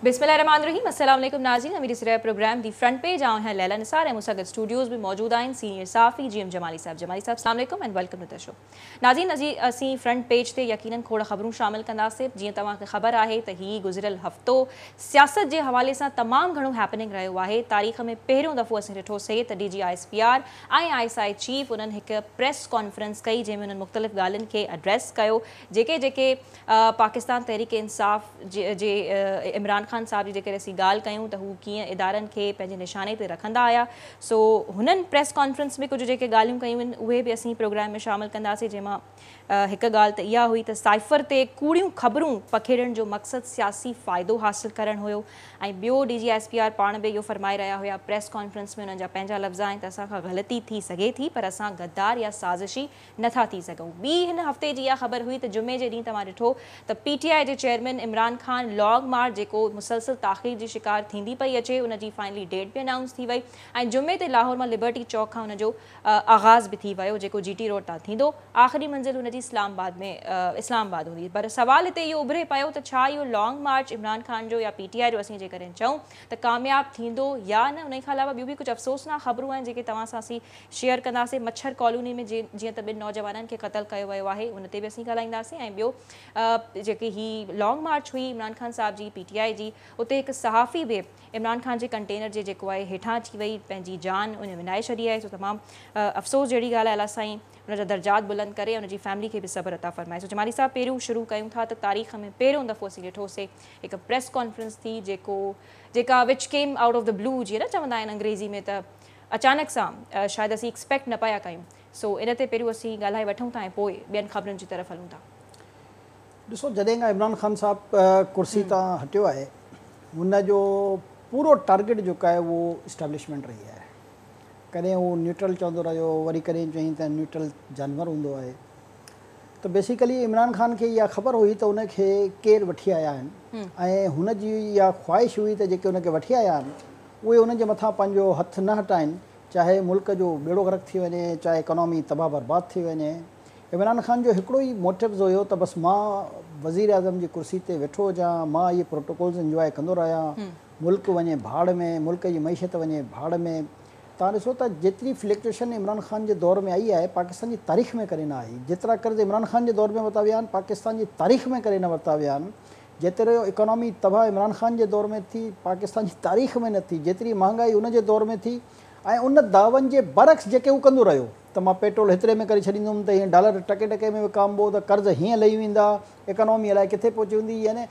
बिस्मिल्लाहिर्रहमानिर्रहीम। अस्सलाम वालेकुम नाज़रीन, अमीर ॾिसी रहिया प्रोग्राम the front page. आउं आहियां लैला निसार ऐं मूंसां गॾु स्टूडियोज़ में मौजूद आहिनि सीनियर सहाफ़ी जी एम जमाली साहब। जमाली साहब, अस्सलाम वालेकुम and welcome to the show. नाज़रीन, असीं फ्रंट पेज ते यकीनन खोड़ ख़बरूं शामिल कंदासीं। जीअं तव्हांखे ख़बर आहे त हीउ गुज़िरियल हफ़्तो सियासत जे हवाले सां तमामु घणो हैपनिंग रहियो आहे। तारीख़ में पहिरियों दफ़ो असीं ॾिठोसीं त D G I S P R ऐं I S I chief उन्हनि हिकु प्रेस कॉन्फ्रेंस कई, जंहिंमें उन्हनि मुख़्तलिफ़ ॻाल्हियुनि खे एड्रेस कयो, जेके जेके पाकिस्तान तहरीक इंसाफ़ जे इमरान खान साहब जी जेकर असीं ॻाल्हि कयूं त हू कीअं इदारनि खे पंहिंजे निशाने ते रखंदा आया। सो हुननि प्रेस कॉन्फ्रेंस में कुझु जेके ॻाल्हियूं कयूं आहिनि उहे बि असीं प्रोग्राम में शामिल कंदासीं, जंहिंमां हिकु ॻाल्हि त इहा हुई त साइफर ते कूड़ियूं ख़बरूं पखेड़ण जो मक़सदु सियासी फ़ाइदो हासिल करणु हुयो। ऐं ॿियो D G S P R पाण बि इहो फरमाए रहिया हुया प्रेस कॉन्फ्रेंस में, उन्हनि जा पंहिंजा लफ़्ज़ आहिनि त असांखां ग़लती थी सघे थी पर असां गद्दार या साज़िशी नथा थी सघूं। ॿी हिन हफ़्ते जी इहा ख़बर हुई त जुमे जे ॾींहुं तव्हां ॾिठो त पी टी I जे chairman Imran Khan long march जेको मुसलसल ताख़ीर जी शिकार थींदी पई अचे, उनजी फाइनली डेट बि अनाउंस थी वई ऐं जुमे ते लाहौर मां लिबर्टी चौक खां हुनजो आग़ाज़ बि थी वियो, जेको जी टी रोड तां थींदो। आख़िरी मंज़िल हुनजी इस्लामाबाद में इस्लामाबाद हूंदी। पर सवाल हिते इहो उभरे पियो त छा इहो लॉन्ग मार्च इमरान खान जो या पी टी I जो असीं जेकॾहिं चऊं त कामयाबु थींदो या न। उन खां अलावा ॿियूं बि कुझु अफ़सोसनाक ख़बरूं आहिनि जेके तव्हां सां असीं शेयर कंदासीं। मच्छर कॉलोनी में जीअं त ॿिनि नौजवाननि खे क़तलु कयो वियो आहे, उन ते बि असीं ॻाल्हाईंदासीं। ऐं ॿियो जेकी ही लॉन्ग मार्च हुई इमरान खान साहिब जी पी टी I जी, उते हिकु सहाफ़ी बि इमरान खान जे कंटेनर जे जेको आहे हेठां अची वई, पंहिंजी जान उन विञाए छॾी आहे। सो तमामु अफ़सोस जहिड़ी ॻाल्हि आहे। अलाह साईं हुनजा दर्जात बुलंद करे, हुनजी फैमिली खे बि सब्र अता फरमाए। सो जमाली साहिब, पहिरियों शुरू कयूं था त तारीख़ में पहिरियों दफ़ो असीं ॾिठोसीं हिकु प्रेस कॉन्फ्रेंस थी जेको जेका which came out of the blue, जीअं न चवंदा आहिनि अंग्रेज़ी में, त अचानक सां शायदि असीं एक्सपेक्ट न पिया कयूं। सो इन ते पहिरियों असीं ॻाल्हाए वठूं था ऐं पोइ ॿियनि ख़बरुनि जी तरफ़ हलूं था। ॾिसो, जॾहिं खां इमरान खान साहिबु कुर्सी तां हटियो आहे, हुनजो पूरो टारगेट जेको आहे उहो इस्टेब्लिशमेंट रही आहे। कॾहिं उहो न्यूट्रल चवंदो रहियो, वरी कॾहिं चयईं त न्यूट्रल जानवर हूंदो आहे। त बेसिकली इमरान खान खे इहा ख़बर हुई त हुनखे केरु वठी आया आहिनि ऐं हुनजी इहा ख़्वाहिश हुई त जेके हुनखे वठी आया आहिनि उहे हुननि जे मथां पंहिंजो हथु न हटाइनि, चाहे मुल्क जो ॿेड़ो गर्क थी वञे, चाहे इकोनॉमी तबाह बर्बाद थी वञे। इमरान खान जो हिकिड़ो ई मोटिव्स हुयो त बसि मां वज़ीर आज़म जी कुर्सी ते वेठो हुजां, मां इहे प्रोटोकॉल्स इंजॉय कंदो रहियां, मुल्क वञे भाड़ में, मुल्क जी मईशत वञे भाड़ में। तव्हां ॾिसो त जेतिरी फ्लक्चुएशन इमरान खान जे दौर में आई आहे, पाकिस्तान जी तारीख़ में कॾहिं न आई। जेतिरा कर्ज़ इमरान खान जे दौर में वरिता विया आहिनि, पाकिस्तान जी तारीख़ में कॾहिं न वरिता विया आहिनि। जेतिरो इकोनॉमी तबाह इमरान खान जे दौर में थी, पाकिस्तान जी तारीख़ में न थी। जेतिरी महांगाई उन जे दौर में थी ऐं उन दावन जे बरक्स जेके हू कंदो रहियो त मां पेट्रोल हेतिरे में करे छॾींदुमि, त हीअं डॉलर टके टके में विकामबो, त कर्ज़ हीअं लही वेंदा, इकोनॉमी अलाए किथे पहुची वेंदी। यानी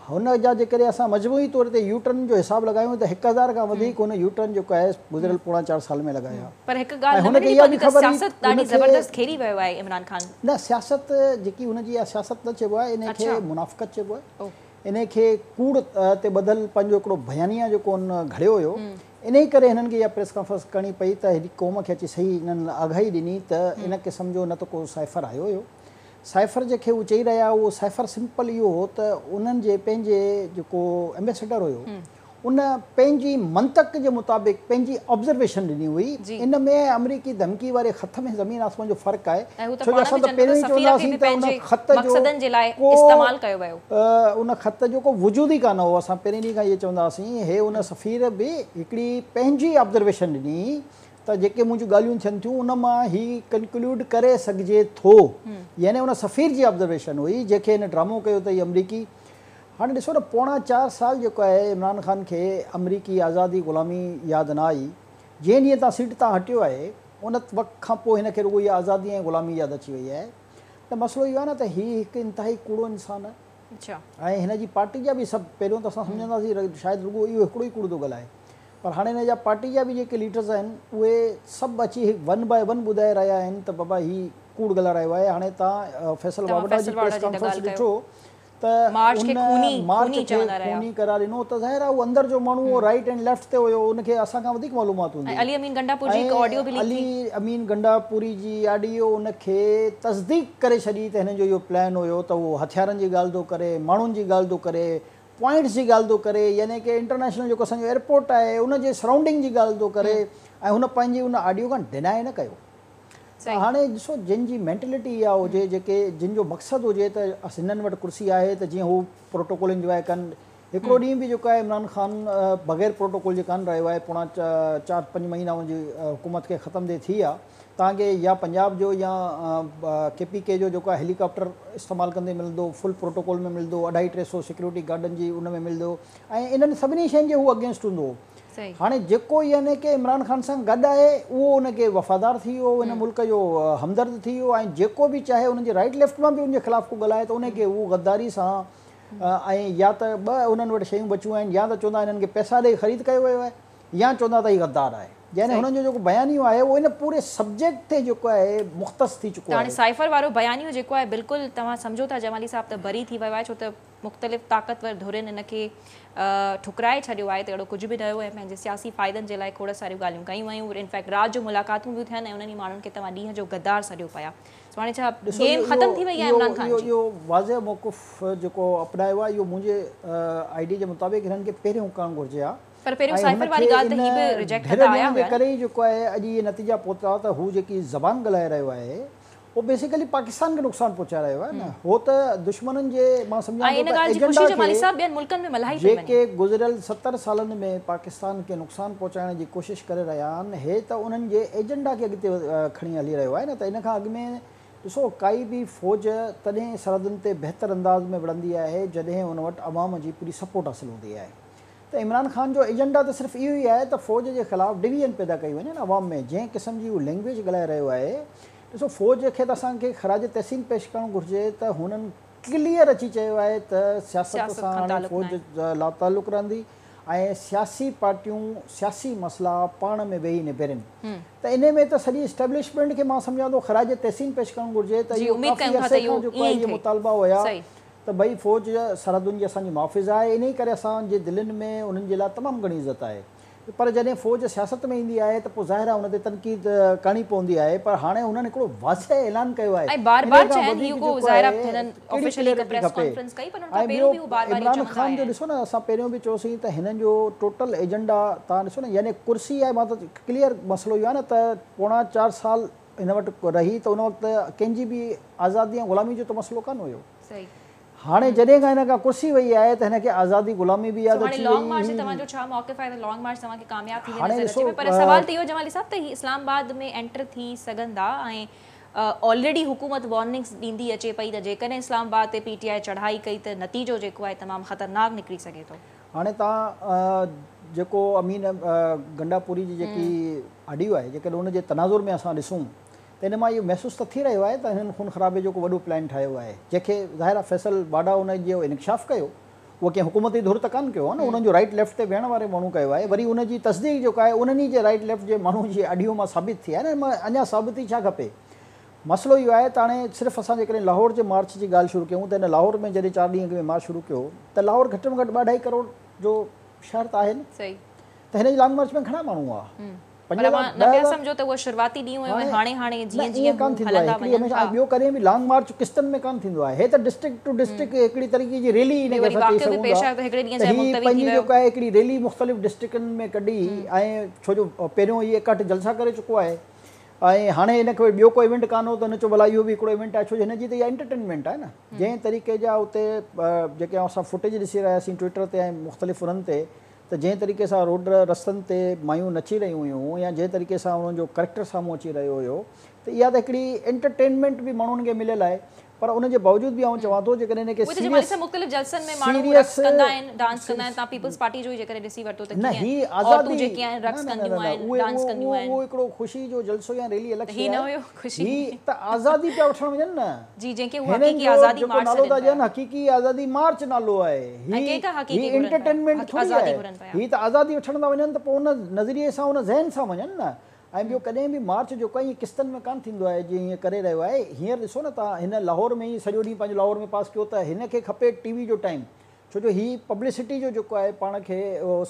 हुन जा जेकॾहिं असां मजमूई तौर ते यूटर्न जो हिसाबु लॻायूं त 1000 खां वधीक हुन यूटर्न जेको आहे गुज़िरियल 3.75 साल में लॻाया। पर हिकु ॻाल्हि हुनखे इहा बि ख़बर सियासत ॾाढी ज़बरदस्त खेली वियो आहे इमरान खान। न, सियासत जेकी हुनजी इहा सियासत न चइबो आहे, इन खे मुनाफ़िक़त चइबो आहे, इन खे कूड़ ते ॿधल पंहिंजो हिकिड़ो बयानिया जेको हुन घड़ियो हुयो। इन ई करे हिननि खे इहा प्रेस कॉन्फ्रेंस करणी पई त हेॾी क़ौम खे अची सही हिननि आगाही ॾिनी त इन क़िस्म जो न त को साइफर आयो हुयो। साइफर जंहिंखे हू चई रहिया उहो साइफर सिंपल इहो हो त उन्हनि जे पंहिंजे जेको एम्बेसडर हुयो उन पंहिंजी मंतक जे मुताबिक़ पंहिंजी ऑब्ज़र्वेशन ॾिनी हुई। इन में अमरीकी धमकी वारे ख़त में ज़मीन आसमान जो फ़र्क़ु आहे, छो जो असां त पहिरियों ई चवंदासीं त उन ख़त जो इस्तेमालु कयो वियो, उन ख़त जो को वजूद ई कान हो। असां पहिरीं ॾींहुं खां इहो चवंदासीं, हे उन सफ़ीर बि हिकिड़ी पंहिंजी ऑब्ज़र्वेशन ॾिनी त जेके मुंहिंजूं ॻाल्हियूं थियनि थियूं उन मां ही कंक्लूड करे सघिजे थो। यानी उन सफ़ीर जी ऑब्ज़र्वेशन हुई जंहिंखे हिन ड्रामो कयो त हीअ अमरीकी। हाणे ॾिसो न, 3.75 साल जेको आहे इमरान खान खे अमरीकी आज़ादी ग़ुलामी यादि न आई। जंहिं ॾींहुं तां सीट तां हटियो आहे उन वक़्त खां पोइ हिनखे रुॻो इहा आज़ादी ऐं ग़ुलामी यादि अची वई आहे। त मसइलो इहो आहे न त हीउ हिकु इंतिहाई कूड़ो इंसानु आहे। अच्छा, ऐं हिन जी पार्टी जा बि सभु, पहिरियों त असां सम्झंदासीं शायदि रुॻो इहो हिकिड़ो ई कूड़ थो ॻाल्हाए, पर हाणे हिन जा पार्टी जा बि जेके लीडर्स आहिनि उहे सभु अची वन बाय वन ॿुधाए रहिया आहिनि त बाबा हीउ कूड़ ॻाल्हाए रहियो आहे। हाणे तव्हां फैसल वावडा जी प्रेस कॉन्फ्रेंस ॾिठो त मार्च खे खूनी करार ॾिनो त ज़ाहिर आहे उहो अंदरि जो माण्हू उहो राइट एंड लेफ्ट ते हुयो, उनखे असां खां वधीक मालूमात हूंदी। अली अमीन गंडापुर जी ऑडियो बि अली अमीन गंडापुरी जी ऑडियो उनखे तस्दीक करे छॾी त हिननि जो इहो प्लान हुयो त उहो हथियारनि जी ॻाल्हि थो करे, माण्हुनि जी ॻाल्हि थो करे, पॉइंट्स जी ॻाल्हि थो करे, यानी की इंटरनेशनल जेको असांजो एयरपोर्ट आहे उनजे सराउंडिंग जी ॻाल्हि थो करे ऐं हुन पंहिंजी उन ऑडियो खां डिनाए न कयो। हाणे ॾिसो जंहिंजी मेंटलिटी इहा हुजे, जेके जिन जो मक़सदु हुजे त हिननि वटि कुर्सी आहे त जीअं हू प्रोटोकॉल इंजॉय कनि। هڪڙو ڏينهن به جيڪو آهي عمران خان بغير پروٽوڪول جي ڪانه رهيو آهي پوڻا چار پنج مهينا ان جي حڪومت کي ختم ٿئي ٿي ويا توهان کي يا پنجاب جو يا ڪي پي ڪي جو جيڪو آهي هيليڪاپٽر استعمال ڪندي ملندو فل پروٽوڪول ۾ ملندو اڍائي ٽي سو سيڪيورٽي گارڊن جي ان ۾ ملندو ۽ انهن سڀني شين جي هو اگينسٽ هوندو هو هاڻي جيڪو يعني ڪي عمران خان سان گڏ آهي اهو ان کي وفادار ٿي ويو ان ملڪ جو همدرد ٿي ويو ۽ جيڪو به چاهي ان جي رائيٽ ليفٽ مان به ان جي خلاف ڪو ڳالهائي ته ان کي هو غداري سان ۽ يا ته ٻه انهن وٽ شيون بچيون آهن يا ته چوندا انهن کي پئسا ڏئي خريد ڪيو ويو آهي يا چوندا ته هي غدار آهي يعني هنن جو جيڪو بيانيو آهي اهو ان پوري سبجيڪٽ تي جيڪو آهي مختص ٿي چڪو ته هاڻي آهي. سائفر وارو بيانيو جيڪو آهي بلڪل توهان سمجهو ٿا جمالي صاحب ته بري ٿي ويو آهي ڇو ته مختلف طاقتور ڌرين ان کي ٺڪرائي ڇڏيو آهي ته اهڙو ڪجهه به نه هيو ۽ پنهنجي سياسي فائدن جي لاء کوڙ ساريون ڳالهيون ڪيون ويون انفيڪٽ رات جو ملاقاتون به ٿين ۽ انهن ئي ماڻهن کي توهان ڏينهن جو غدار سڏيو پيا سو هاڻي ڇا ڏسو گيم اهو ختم ٿي وئي آهي اهو عمران خان اهو جي؟ اهو واضح موقف جيڪو اپنايو آهي اهو منهنجي آئيڊيا جي مطابق هنن کي پهريون ڪرڻ گهرجي ها پر پهريون ۽ هن سائفر واري کي ڳالهه ته ان هي به ريجيڪٽ ڍر ڪندا آيا ڏيڻ جي هيا نه. ڪري ئي جيڪو آهي اڄ اهي نتيجا پهتا ته هو جيڪي زبان ڳالهائي رهيو آهي اهو بيسيڪلي پاڪستان کي نقصان پهچائي رهيو آهي نه هو ته دشمنن جي مان سمجهان ۽ ٿو ان ته ڳالهه جي ايجنڊا خوشي جمالي کي صاحب ٻين ملڪن ۾ ملهائي پئي وڃي. جيڪي گذريل 70 سالن ۾ پاڪستان کي نقصان پهچائڻ جي ڪوشش ڪري رهيا آهن هي ته انهن جي ايجنڊا کي اڳتي کڻي هلي رهيو آهي نه ته ان کان اڳ ۾ ڏسو ڪائي به فوج تڏهن سرحدن تي بهتر انداز ۾ وڙهندي آهي جڏهن ان وٽ عوام جي پوري سپورٽ حاصل هوندي آهي ته عمران خان جو ايجنڊا ته صرف اهو ئي آهي ته فوج جي خلاف ڊويزن پيدا ڪئي وڃي نه عوام ۾ جنهن قسم جي هو لينگويج ڳالهائي رهيو آهي ڏسو فوج کي ته اسان کي خراج تحسين پيش ڪرڻ گهرجي ته هنن ڪليئر اچي چيو آهي ته سياست سان هاڻي فوج لاتعلق رهندي ۽ سياسي پارٽيون سياسي مسئلا پاڻ ۾ ويهي نبيرين ته انهي ۾ ته سڄي اسٽيبلشمينٽ کي مان سمجهان ٿو خراج تحسين پيش ڪرڻ گهرجي ته اهو ڪافي عرصي کان جيڪو آهي اهي مطالبا هيا ته ڀئي فوج سرحدن جي اسان جي محافظ آهي انهي ڪري اسان جي دلين ۾ انهن جي لاء تمام گهڻي عزت آهي پر جڏهن فوج سياست ۾ ايندي آهي ته پوء ظاهر آهي ان تي تنقيد ڪرڻي پوندي آهي پر هاڻي هنن هڪڙو واضح اعلان ڪيو آهي ۽ بار انهي بار کان چين وڌيڪ هي ڪو جيڪو ظاهر آهي آهي هنن ڪهڙي آفيشلي هڪ ڪليئرٽي پريس کپي ڪانفرنس ڪئي پر ان کان ۽ پهريون ٻيو به هو بار بار اهو عمران چوندا خان آيا جو آهن. ڏسو نه اسان پهريون به چيوسين ته هنن جو ٽوٽل ايجنڊا توهان ڏسو نه يعني ڪرسي آهي مان ته ڪليئر مسئلو اهو آهي نه ته پوڻا چار سال هن وٽ رهي ته ان وقت ڪنهن جي به آزادي ۽ غلامي جو ته مسئلو ڪانه هيو. هاڻي جڏهن کان هن کان ڪرسي وئي آهي ته هن کي آزادي غلامي به ياد سو هاڻي اچي لانگ مارچ وئي. تي توهان جو ڇا موقف آهي ته لانگ مارچ توهان کي ڪامياب ٿيندي هاڻي نظر ڏسو اچي پئي پر سوال ته اهو جمالي صاحب ته هي اسلام آباد ۾ اينٽر ٿي سگهندا ۽ آلريڊي حڪومت وارننگز ڏيندي اچي پئي ته جيڪڏهن اسلام آباد تي پي ٽي آء چڙهائي ڪئي ته نتيجو جيڪو آهي تمام خطرناڪ نڪري سگهي ٿو. هاڻي توهان جيڪو امين گنڊاپوري جي جيڪي آڊيو آهي جيڪڏهن ان جي تناظر ۾ اسان ڏسون ته ان مان اهو محسوس ته ٿي رهيو آهي ته هنن خون خرابي جو ڪو وڏو پلان ٺاهيو آهي، جنهن کي ظاهر آهي فيصل واڊا ان جو انڪشاف ڪيو، اهو ڪنهن حڪومتي ڌر ته ڪانه ڪيو آهي نه، انهن جو رائيٽ ليفٽ تي ويهڻ واري ماڻهو ڪيو آهي، وري ان جي تصديق جيڪا آهي انهن ئي جي رائيٽ ليفٽ جي ماڻهو جي آڊيو مان ثابت ٿي آهي نه، ان مان اڃا ثابتي ڇا کپي؟ مسئلو اهو آهي ته هاڻي صرف اسان جيڪڏهن لاهور جي مارچ جي ڳالهه شروع ڪيون ته هن لاهور ۾ جڏهن چار ڏينهن اڳ ۾ مارچ شروع ڪيو ته لاهور گهٽ ۾ گهٽ ٻه اڍائي ڪروڙ جو شهر ته آهي نه، ته هن جي لانگ مارچ ۾ گهڻا ماڻهو هئا؟ پر اوهان نه پيا سمجهو ته اهو شروعاتي ڏينهن هيو ۽ هاڻي هاڻي جيئن جيئن هو هلندا وڃن ٿا. ٻيو ڪڏهن به لانگ مارچ قسطن ۾ ڪانه ٿيندو آهي. هي ته ڊسٽرڪٽ ٽو ڊسٽرڪٽ هڪڙي طريقي جي ريلي ان کي اسان چئي سگهون ٿا ته هي پنهنجي جيڪا آهي هڪڙي ريلي مختلف ڊسٽرڪٽن ۾ ڪڍي ۽ ڇو جو پهريون هي ايڪهٺ جلسا ڪري چڪو آهي ۽ هاڻي هن کي ٻيو ڪو ايونٽ ڪانه هو ته هن چيو ڀلا اهو به هڪڙو ايونٽ آهي ڇو جو هن جي ته اها انٽرٽينمينٽ آهي نه جنهن طريقي جا اتي جيڪي اسان فوٽيج ڏسي رهياسين ٽوئٽر تي ۽ مختلف انهن تي ته جنهن طريقي سان روڊ رستن تي مايون نچي رهيون هيون يا جنهن طريقي سان انهن جو ڪريڪٽر سامهون اچي رهيو هيو ته اها ته هڪڙي انٽرٽينمينٽ به ماڻهن کي مليل آهي پر ان جي باوجود به آئون چوان ٿو جيڪڏهن ان کي اهي ته جمالي صاحب مختلف جلسن ۾ ماڻهو رقص ڪندا آهن ڊانس ڪندا آهن توهان پيپلز پارٽي جو ئي جيڪڏهن ڏسي ورتو ته ڪيئن عورتون جيڪي آهن رقص ڪنديون آهن ڊانس ڪنديون آهن اهو هڪڙو خوشي جو جلسو يا ريلي الڳ شيء آهي هي ته آزادي پيا وٺڻ وڃن نه. جي جنهن کي هو حقيقي آزادي مارچ نالو ٿا ڏين حقيقي آزادي مارچ نالو آهي هي هي انٽرٽينمينٽ ٿوري آهي هي ته آزادي وٺڻ ٿا وڃن ته پوء ان نظريي سان ان ذهن سان وڃن نه ۽ ٻيو ڪڏهن به مارچ جيڪو آهي ائين قسطن ۾ ڪانه ٿيندو آهي جيئن هيئن ڪري رهيو آهي هينئر ڏسو نه توهان هن لاهور ۾ ئي سڄو ڏينهن پنهنجو لاهور ۾ پاس ڪيو ته هن کي کپي ٽي وي جو ٽائيم ڇو جو هي پبلسٽي جو جيڪو آهي پاڻ کي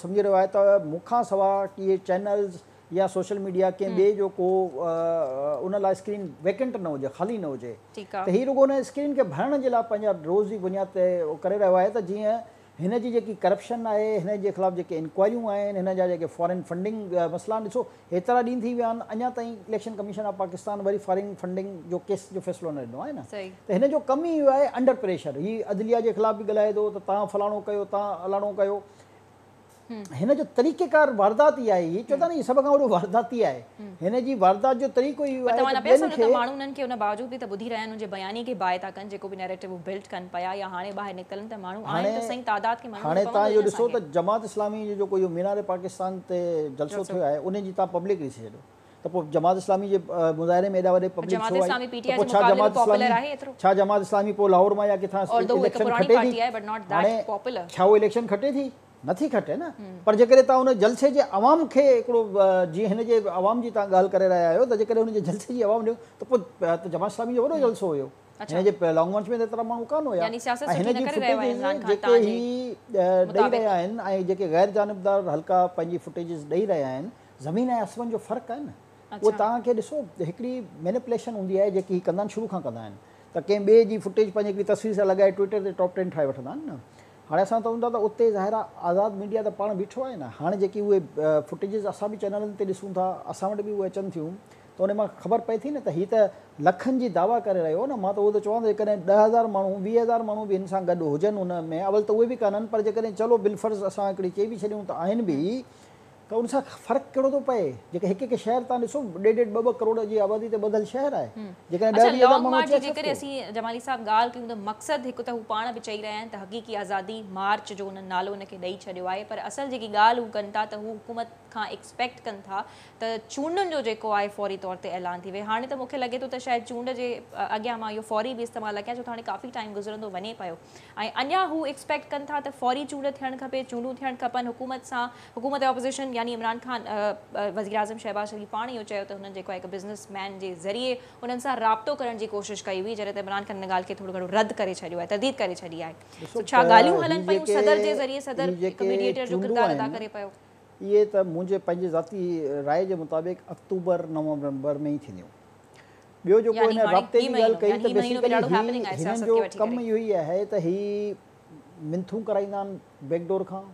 سمجهي رهيو آهي ته مون کان سوا اهي چينلز يا سوشل ميڊيا ڪنهن ٻئي جو ڪو ان لاء اسڪرين ويڪنٽ نه هجي خالي نه هجي ته هي رڳو ان اسڪرين کي ڀرڻ جي لاء پنهنجا روز جي بنياد تي ڪري رهيو آهي ته جيئن هن جي جيڪي ڪرپشن آهي، هن جي خلاف جيڪي انڪوائريون آهن، هن جا جيڪي فارين فنڊنگ مسئلا آهن، ڏسو هيترا ڏينهن ٿي ويا آهن اڃا تائين اليڪشن ڪميشن آف پاڪستان وري فارين فنڊنگ جو ڪيس جو فيصلو نه ڏنو آهي نه ته هن جو ڪم ئي اهو آهي انڊر پريشر هي عدليه جي خلاف به ڳالهائي ٿو ته توهان فلاڻو ڪيو توهان الاڻو ڪيو. هن جو طريقيڪار واردات ئي آهي هي چوندا نه هي سڀ کان وڏو وارداتي آهي هن جي واردات جو طريقو ئي اهو پر توهان نه پيا سمجهو ته ماڻهو انهن کي ان باوجود به ته ٻڌي رهيا آهن ان جي بياني کي باء ٿا ڪن جيڪو به نيريٽو هو بلڊ ڪن پيا يا هاڻي ٻاهر نڪتل آهن ته ماڻهو آهن ته صحيح تعداد کي مڃڻو هاڻي توهان اهو ڏسو ته جماعت اسلامي جو جيڪو اهو مينار پاڪستان تي جلسو ٿيو آهي ان جي توهان پبلڪ ڏسي ڇڏيو ته پوء جماعت اسلامي جي مظاهري ۾ ايڏا وڏي پبلڪ ڇو آئي ته پوء ڇا جماعت اسلامي ڇا جماعت اسلامي پوء لاهور مان يا ڪٿان اليڪشن کٽي ٿي هاڻي ڇا هو اليڪشن کٽي ٿي نه ٿي کٽي نه پر جيڪڏهن توهان ان جلسي جي عوام کي هڪڙو جيئن هن جي عوام جي توهان ڳالهه ڪري رهيا آهيو ته جيڪڏهن هن جي جلسي جي عوام ڏيو ته پوء ته جماعت اسلامي جو وڏو جلسو هيو هن جي لانگ مارچ ۾ ته ايترا ماڻهو ڪانه هيا ۽ هن جي فوٽيجز جيڪي هي ڏئي رهيا آهن ۽ جيڪي غير جانبدار حلقا پنهنجي فوٽيجز ڏئي رهيا آهن زمين ۽ آسمان جو فرق آهي نه اهو توهان کي ڏسو هڪڙي مينيپليشن هوندي آهي جيڪي هي ڪندا آهن شروع کان ڪندا آهن ته ڪنهن ٻئي جي فوٽيج پنهنجي هڪڙي تصوير سان لڳائي ٽوئيٽر تي ٽاپ ٽين ٺاهي وٺندا آهن نه هاڻي اسان چئون ٿا ته اتي ظاهر آهي آزاد ميڊيا ته پاڻ بيٺو آهي نه هاڻي جيڪي اهي فوٽيجز اسان به چينلن تي ڏسون ٿا اسان وٽ به اهي اچن ٿيون ته ان مان خبر پئي ٿي نه ته هي ته لکن جي دعويٰ ڪري رهيو هو نه مان ته اهو ٿو چوان ته جيڪڏهن 10,000 ماڻهو 20,000 ماڻهو به هن سان گڏ هجن ان ۾ اول ته اهي به ڪانهن پر جيڪڏهن چلو بالفرض اسان هڪڙي چئي به ڇڏيون ته آهن به ته ان سان فرق ڪهڙو ٿو پئي؟ جيڪي هڪ هڪ شهر توهان ڏسو ڏيڍ ڏيڍ ٻه ٻه ڪروڙ جي آبادي تي ٻڌل شهر آهي جيڪڏهن 10 20 هزار ماڻهو اچي ها ڇا ٿيو؟ اسين جمالي صاحب ڳالهه ڪيون ته مقصد هڪ ته هو پاڻ به چئي رهيا آهن ته حقيقي آزادي مارچ جو انهن نالو ان کي ڏئي ڇڏيو آهي پر اصل جيڪي ڳالهه هو ڪن ٿا ته هو حڪومت کان ايڪسپيڪٽ ڪن ٿا ته چونڊن جو جيڪو آهي فوري طور تي اعلان ٿي وئي هاڻي ته مون کي لڳي ٿو ته شايد چونڊ جي اڳيان مان اهو فوري به استعمال نه ڪيان ڇو ته هاڻي ڪافي ٽائيم گذرندو وڃي پيو ۽ اڃا هو ايڪسپيڪٽ ڪن ٿا ته فوري چونڊ ٿيڻ کپي چونڊون ٿيڻ کپن حڪومت سان حڪومت ۽ اپوزيشن يعني عمران خان وزيراعظم شهباز شريف پاڻ اهو چيو ته هنن جيڪو آهي هڪ بزنس مين جي ذريعي انهن سان رابطو ڪرڻ جي ڪوشش ڪئي هئي جڏهن ته عمران خان ان ڳالهه کي ٿورو گهڻو رد ڪري ڇڏيو آهي ترديد ڪري ڇڏي آهي سو ڇا ڳالهيون هلن پيون صدر جي ذريعي صدر هڪ ميڊيئيٽر جو ڪردار ادا ڪري پيو. اهي ته منهنجي پنهنجي ذاتي راء جي مطابق آڪٽوبر نومبر ۾ ئي ٿينديون. ٻيو جيڪو هن رابطي جي ڳالهه ڪئي ته بيسيڪلي هي هنن جو ڪم اهو ئي آهي ته هي منٿون ڪرائيندا آهن بيڪ ڊور کان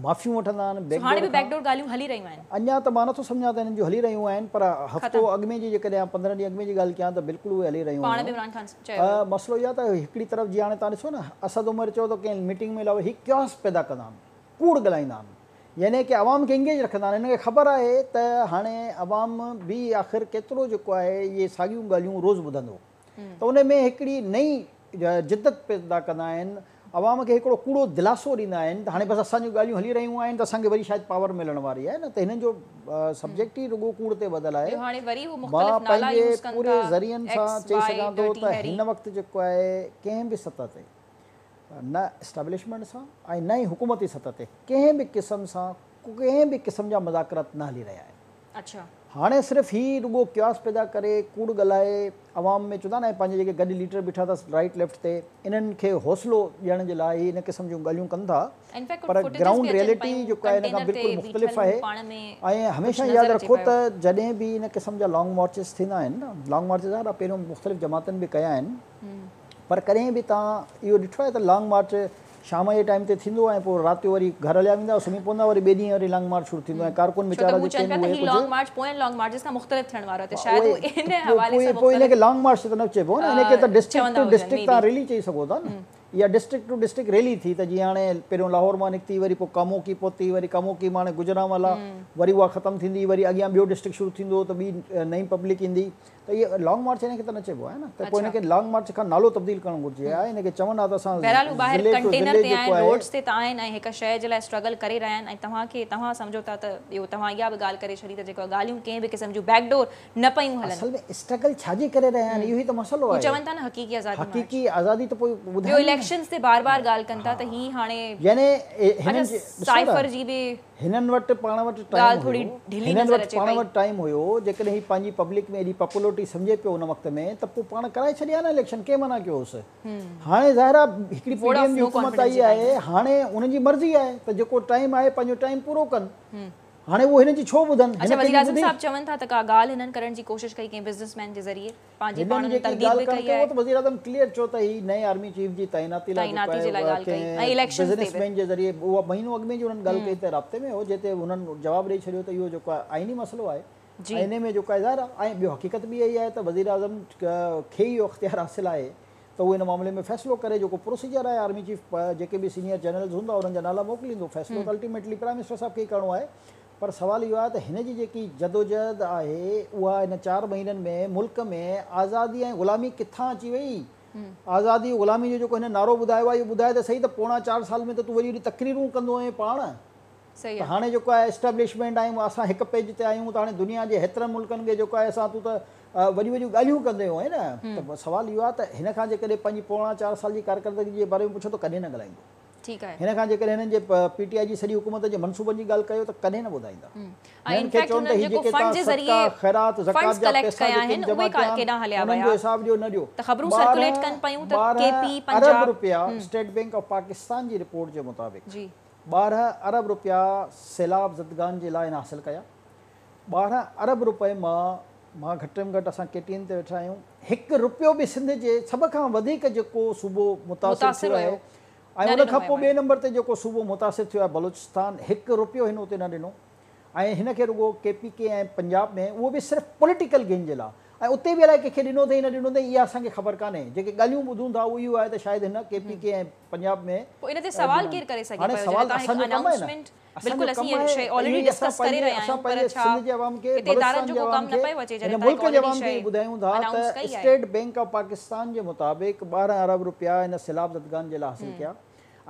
معافيون وٺندا آهن بيڪ ڊور کان. بيڪ ڊور ڳالهيون هلي رهيون آهن. اڃا ته مان نٿو سمجهان ته انهن جون هلي رهيون آهن پر هفتو اڳ ۾ جي جيڪڏهن 15 ڏينهن اڳ ۾ جي ڳالهه ڪيان ته بلڪل اهي هلي رهيون هيون. مسئلو اهو آهي ته هڪڙي طرف جيئن هاڻي توهان ڏسو نه اسد عمر چيو ته ڪنهن ميٽنگ ۾ لاء هي ڪياس پيدا ڪندا آهن ڪوڙ ڳالهائيندا آهن يعني ڪي عوام کي انگيج رکندا آهن هنن کي خبر آهي ته هاڻي عوام به آخر ڪيترو جيڪو آهي اهي ساڳيون ڳالهيون روز ٻڌندو ته ان ۾ هڪڙي نئين جدت پيدا ڪندا آهن، عوام کي هڪڙو ڪوڙو دلاسو ڏيندا آهن ته هاڻي بس اسان جون ڳالهيون هلي رهيون آهن ته اسان کي وري شايد پاور ملڻ واري آهي نه ته هنن جو سبجيڪٽ ئي رڳو ڪوڙ تي ٻڌل آهي. مان پنهنجي پوري ذريعن سان چئي سگهان ٿو ته هن وقت جيڪو آهي ڪنهن به سطح تي نه اسٽيبلشمينٽ سان ۽ نه ئي حڪومتي سطح تي ڪنهن به قسم سان ڪنهن به قسم جا مذاڪرات نه هلي رهيا آهن. هاڻي صرف هي رڳو ڪياس پيدا ڪري ڪوڙ ڳالهائي عوام ۾ چوندا آهن پنهنجي جيڪي گڏ ليڊر بيٺا اٿس رائيٽ ليفٽ تي انهن کي حوصلو ڏيڻ جي لاء هي ان قسم جون ڳالهيون ڪن ٿا پر گرائونڊ ريئلٽي جيڪو آهي ان کان بلڪل مختلف آهي ۽ هميشه ياد رکو ته جڏهن به ان قسم جا لانگ مارچز ٿيندا آهن نه لانگ مارچز ظاهر آهي پهريون مختلف جماعتن به ڪيا آهن پر ڪڏهن به توهان اهو ڏٺو آهي ته لانگ مارچ شام جي ٽائيم تي ٿيندو ۽ پوء رات جو وري گهر هليا ويندا سمهي پوندا وري ٻئي ڏينهن وري لانگ مارچ شروع ٿيندو ۽ ڪارڪن ويچارا جيڪي آهن اهي ڪجهه لانگ مارچ پوئين لانگ مارچز کان مختلف ٿيڻ وارو آهي ته شايد هو ان حوالي سان پوء ان کي لانگ مارچ ته نه چئبو نه ان کي ته ڊسٽرڪٽ ٽو ڊسٽرڪٽ توهان ريلي چئي سگهو ٿا نه اها ڊسٽرڪٽ ٽو ڊسٽرڪٽ ريلي ٿي ته جيئن هاڻي پهريون لاهور مان نڪتي وري پوء ڪاموڪي پهتي وري ڪاموڪي مان هاڻي گجرانوالا وري اها ختم ٿيندي وري اڳيان ٻيو ڊسٽرڪٽ شروع ٿيندو ته ٻي نئين پبلڪ ايندي ته اهي لانگ مارچ هن کي ته نه چئبو آهي نه ته پوء هن کي لانگ مارچ کان نالو تبديل ڪرڻ گهرجي ها هن کي چون ها ته اسان بهرحال هو ٻاهر ڪنٽينر تي آهن روڊز تي ته آهن ۽ هڪ شيء جي لاء اسٽرگل ڪري رهيا آهن ۽ توهان کي توهان سمجهو ٿا ته اهو توهان اها به ڳالهه ڪري ڇڏي ته جيڪو ڳالهيون ڪنهن به قسم جون بيڪ ڊور نه پيون هلن. اصل ۾ اسٽرگل ڇا جي ڪري رهيا آهن اهو ئي ته مسئلو آهي. هو چون ٿا نه حقيقي آزادي مارچ. حقيقي آزادي ته پوء ٻڌائين نه. ٻيو اليڪشنز تي بار بار ڳالهه ڪن ٿا ته هي هاڻي يعني هنن جي سائفر جي به هنن وٽ پاڻ وٽ ٽائيم هيو هنن وٽ پاڻ وٽ ٽائيم هيو جيڪڏهن هي پنهنجي پبلڪ ۾ ايڏي پاپولرٽي سمجهي پيو ان وقت ۾ ته پوء پاڻ ڪرائي ڇڏي ها نه اليڪشن ڪنهن منع ڪيو هوس هاڻي ظاهر آهي هڪڙي پي ڊي ايم جي حڪومت آئي آهي هاڻي انهن جي مرضي آهي ته جيڪو ٽائيم آهي پنهنجو ٽائيم پورو ڪن. هاڻي اهو هنن جي ڇو ٻڌن؟ اڇا هن وزير ڪنهن جي اعظم ٻڌي؟ صاحب چون ٿا ته ڪا ڳالهه هنن ڪرڻ جي ڪوشش ڪئي ڪنهن بزنس مين جي ذريعي پنهنجي پاڻ هنن انهن جيڪي ترديد ڳالهه به ڪرڻ ڪئي ڪئي اهو آهي. ته وزير اعظم ڪليئر چيو ته هي نئين آرمي چيف جي تعيناتي لاء جيڪو تعيناتي آهي جي لاء اها ڳالهه ڪئي ۽ ڪنهن اليڪشنز تي بزنس به. مين جي ذريعي اها مهينو اڳ ۾ جي انهن ڳالهه ڪئي ته رابطي ۾ هو جنهن تي هنن جواب ڏئي ڇڏيو ته اهو جيڪو آهي آئيني مسئلو آهي جي. ۽ انهي ۾ جيڪو آهي ظاهر آهي ۽ ٻيو حقيقت به اها ئي آهي ته وزير اعظم کي ئي اهو اختيار حاصل آهي ته هو ان معاملي ۾ فيصلو ڪري جيڪو پروسيجر آهي آرمي چيف جيڪي به سينيئر جنرلز هوندا انهن جا نالا موڪليندو فيصلو ته الٽيميٽلي پرائم منسٽر صاحب کي ئي ڪرڻو آهي پر سوال اهو آهي ته هن جي جيڪي جدوجهد آهي اها هن 4 مهينن ۾ ملڪ ۾ آزادي ۽ غلامي ڪٿان اچي وئي؟ آزادي غلامي جو جيڪو هن نعرو ٻڌايو آهي اهو ٻڌائي ته سهي ته پوڻا 4 سال ۾ ته تون وڏي وڏي تقريرون ڪندو هئين پاڻ ته هاڻي جيڪو آهي اسٽيبلشمينٽ آهيون اسان هڪ پيج تي آهيون ته هاڻي دنيا جي هيترن ملڪن کي جيڪو آهي اسان تون ته وڏيون وڏيون ڳالهيون ڪندي هئين نه ته سوال اهو آهي ته هن کان جيڪڏهن پنهنجي پوڻا 4 سال جي ڪارڪردگي جي باري ۾ پڇو ته ڪڏهن نه ڳالهائيندو. ٺيڪ آهي. هن کان جيڪڏهن هنن جي پي ٽي آء جي سڄي حڪومت جي منصوبن جي ڳالهه ڪيو ته ڪڏهن نه ٻڌائيندا. ۽ هنن کي انفيڪٽ چون ته هنن هي جيڪو جيڪي فنڊ توهان جي صدقا، ذريعي خيرات، فنڊز زڪوات جا ڪليڪٽ پئسا ڪيا جيڪي آهن جمع اهي ڪيا آهن ڪيڏانهن هليا انهن ويا جو حساب ڏيو نه ڏيو. ته خبرون سرڪوليٽ ڪن پيون ته ڪي 12 پي ارب پنجاب رپيا اسٽيٽ بينڪ آف پاڪستان جي رپورٽ جي مطابق جي. 12 ارب رپيا سيلاب زدگان جي لاء هن حاصل ڪيا. 12 ارب رپئي مان گهٽ ۾ گهٽ اسان ڪي ٽي اين تي ويٺا آهيون 1 رپيو به سنڌ جي سڀ کان وڌيڪ جيڪو صوبو متاثر متاثر ٿيو آهي هيو ۽ نه ان ڏنو کان ويو پوء آهي. ٻئي نمبر تي جيڪو صوبو متاثر ٿيو آهي بلوچستان 1 رپيو هن اتي نه ڏنو ۽ هن کي رڳو ڪي پي ڪي ۽ پنجاب ۾ اهو به صرف پوليٽيڪل گين جي لاء ۽ اتي به الائي ڪنهن کي ڏنو اٿئي نه ڏنو اٿئي اها اسان کي خبر ڪانهي جيڪي ڳالهيون ٻڌون ٿا اهو اهو آهي ته شايد هن ڪي پي ڪي ۽ پنجاب ۾ پوء ان تي سوال ڏنا ڪير ڪري سگهي هاڻي پيو جڏهن سوال توهان هڪ اسان جو ڪم آهي نه انائونسمينٽ اسان جو بلڪل ڪم اسين اها آهي شيء ته آلريڊي اهو ئي اسان ڊسڪس ڪري پنهنجي رهيا اسان آهيون پر پنهنجي ڇا سنڌ جي عوام کي هتي ادارن بلوچستان جو جي ڪو عوام ڪم نه کي پيو اچي هن جڏهن توهان ملڪ هڪ جي آلريڊي عوام کي شيء اهو ٻڌايون ٿا انائونس ته ڪئي آهي. اسٽيٽ بينڪ آف پاڪستان جي مطابق 12 ارب رپيا هن سيلاب زدگان جي لاء حاصل ڪيا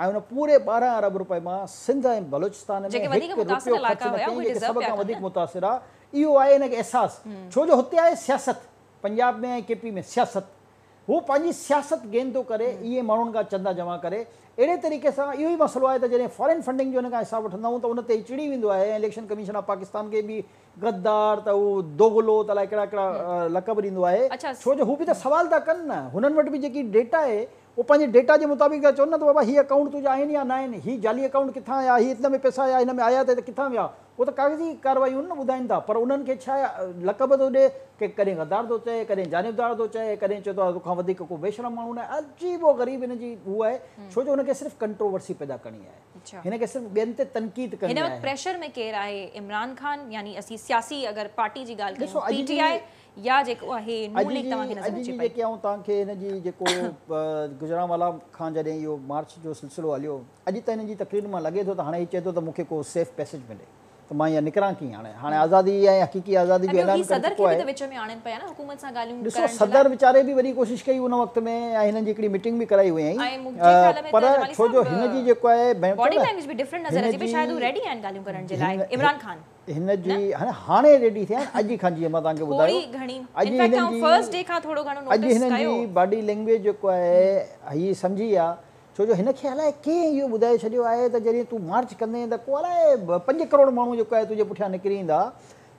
۽ ان پوري 12 ارب رپئي مان سنڌ ۽ بلوچستان ۾ جيڪي وڌيڪ 1 متاثر رپيو علائقا خرچ نه هيا ڪيائين اهي جيڪي ڊزرو سڀ پيا کان ڪن وڌيڪ نه. متاثر آ اهو آهي هن کي احساس ڇو جو هتي آهي سياست پنجاب ۾ ۽ ڪي پي ۾ سياست هو پنهنجي سياست گين ٿو ڪري اهي ماڻهن کان چندا جمع ڪري اهڙي طريقي سان اهو ئي مسئلو آهي ته جڏهن فارين فنڊنگ جو هن کان حساب وٺندا آهيون ته ان تي هي چڙي ويندو آهي ۽ اليڪشن ڪميشن آف پاڪستان کي به غدار ته هو دوغلو ته الائي ڪهڙا ڪهڙا لقب ڏيندو آهي ڇو جو هو به ته سوال ٿا ڪن نه هنن وٽ به جيڪي ڊيٽا آهي هو پنهنجي ڊيٽا جي مطابق ٿا چون نه ته بابا هي اڪائونٽ تنهنجا آهن يا نه آهن هي جعلي اڪائونٽ ڪٿان آيا هي هن ۾ پئسا آيا هن ۾ آيا ته ڪٿان ويا اهو ته ڪاغذي ڪارروائيون نه ٻڌائين ٿا پر انهن کي ڇا لقب ٿو ڏي ڪي ڪڏهن غدار ٿو چئي ڪڏهن جانبدار ٿو چئي ڪڏهن چئي ٿو توکان وڌيڪ ڪو بيشرم ماڻهو نه آهي عجيب و غريب هن جي هو آهي ڇو جو هن کي صرف ڪنٽروورسي پيدا ڪرڻي آهي هن کي صرف ٻين تي تنقيد ڪرڻي هن وقت آهي. پريشر ۾ ڪير آهي عمران خان يعني اسين سياسي اگر پارٽي جي ڳالهه ڏسو ڪيون اڄ پي ٽي جي آء يا جيڪو آهي اڄ نون ليگ جي توهان کي نظر اڄ اچي جي پئي. جيڪي آئون توهان کي هن جي جيڪو گجرانوالا کان جڏهن اهو مارچ جو سلسلو هليو اڄ ته هن جي تقرير مان لڳي ٿو ته هاڻي هي چئي ٿو ته مون کي ڪو سيف پيسيج ملي ته مان اها نڪران ڪيئن هاڻي هاڻي آزادي ۽ حقيقي آزادي ۽ جو ٻيو هي اعلان ڪري صدر چڪو کي به آهي ته وچ ۾ آڻين پيا نه حڪومت سان ڳالهيون ڏسو ڪرڻ جي صدر لاء. ويچاري به وڏي ڪوشش ڪئي ان وقت ۾ ۽ هنن جي هڪڙي ميٽنگ به ڪرائي هئائين ۽ منهنجي خيال ۾ پر ته جمالي ڇو جو صاحب هن جي جيڪو آهي ڀيڻ باڊي چئو نه لينگويج به ڊفرنٽ نظر هن اچي پئي جي شايد هو ريڊي آهن ڳالهيون ڪرڻ جي لاء هن عمران خان هن نه جي هاڻي ريڊي ٿيا آهن اڄ کان جيئن مان توهان کي ٻڌايو ٿوري گهڻي اڄ انفيڪٽ هنن آئون جي فرسٽ ڊي کان ٿورو گهڻو اڄ نوٽس هنن جي ڪيو. باڊي لينگويج جيڪو آهي هي سمجهي ويا ڇو جو هن کي الائي ڪنهن اهو ٻڌائي ڇڏيو آهي ته جڏهن تون مارچ ڪندين ته ڪو الائي 5 ڪروڙ ماڻهو جيڪو آهي تنهنجي پٺيان نڪري ايندا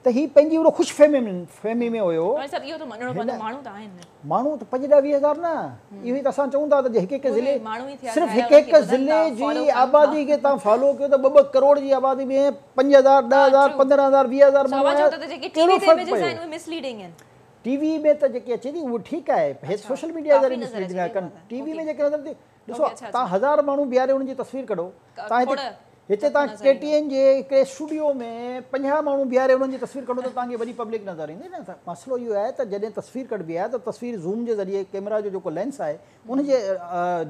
ته هي پنهنجي اهڙو خوش فهمي ۾ هيو. مولوي صاحب اهو ته مڃڻو هن پوندو ماڻهو ته آهن نه. ماڻهو ته 5 ڏهه 20 هزار نه اهو ئي ته اسان چئون ٿا ته جي هڪ هڪ اهي ضلعي ماڻهو ئي ٿيا صرف ظاهر هڪ آهي انهن کي هڪ ٻڌن ٿا ضلعي جي فالو ڪن ٿا. آبادي کي توهان فالو ڪيو ته 2 2 ڪروڙ جي آبادي ۾ 5000 ها 10000 ٽرو 15000 20000 سو ماڻهو اوهان آيا چئو ٿا ته جيڪي ٽي ڪهڙو وي تي فرق اميجز پيو. آهن اهي مس ليڊنگ آهن. ٽي وي ۾ ته جيڪي اچي ٿي اهو ٺيڪ آهي هي اڇا سوشل ميڊيا ڪافي ذريعي مس نظر اچي ليڊنگ آهي پئي ڪن اها ٽي وي اوڪي ۾ جيڪي نظر اچي ڏسو اوڪي اڇا توهان اڇا 1000 ماڻهو بيهاري انهن جي تصوير ڪڍو توهان کوڙ هتي هتي ته توهان نظر ڪي ايندو. ٽي اين جي هڪڙي اسٽوڊيو ۾ 50 ماڻهو بيهاري انهن جي تصوير ڪڍو ته توهان کي وڏي پبلڪ نظر ايندي نه ته مسئلو اهو آهي ته جڏهن تصوير ڪڍبي آهي ته تصوير زوم جي ذريعي ڪيمرا جو جيڪو لينس آهي ان جي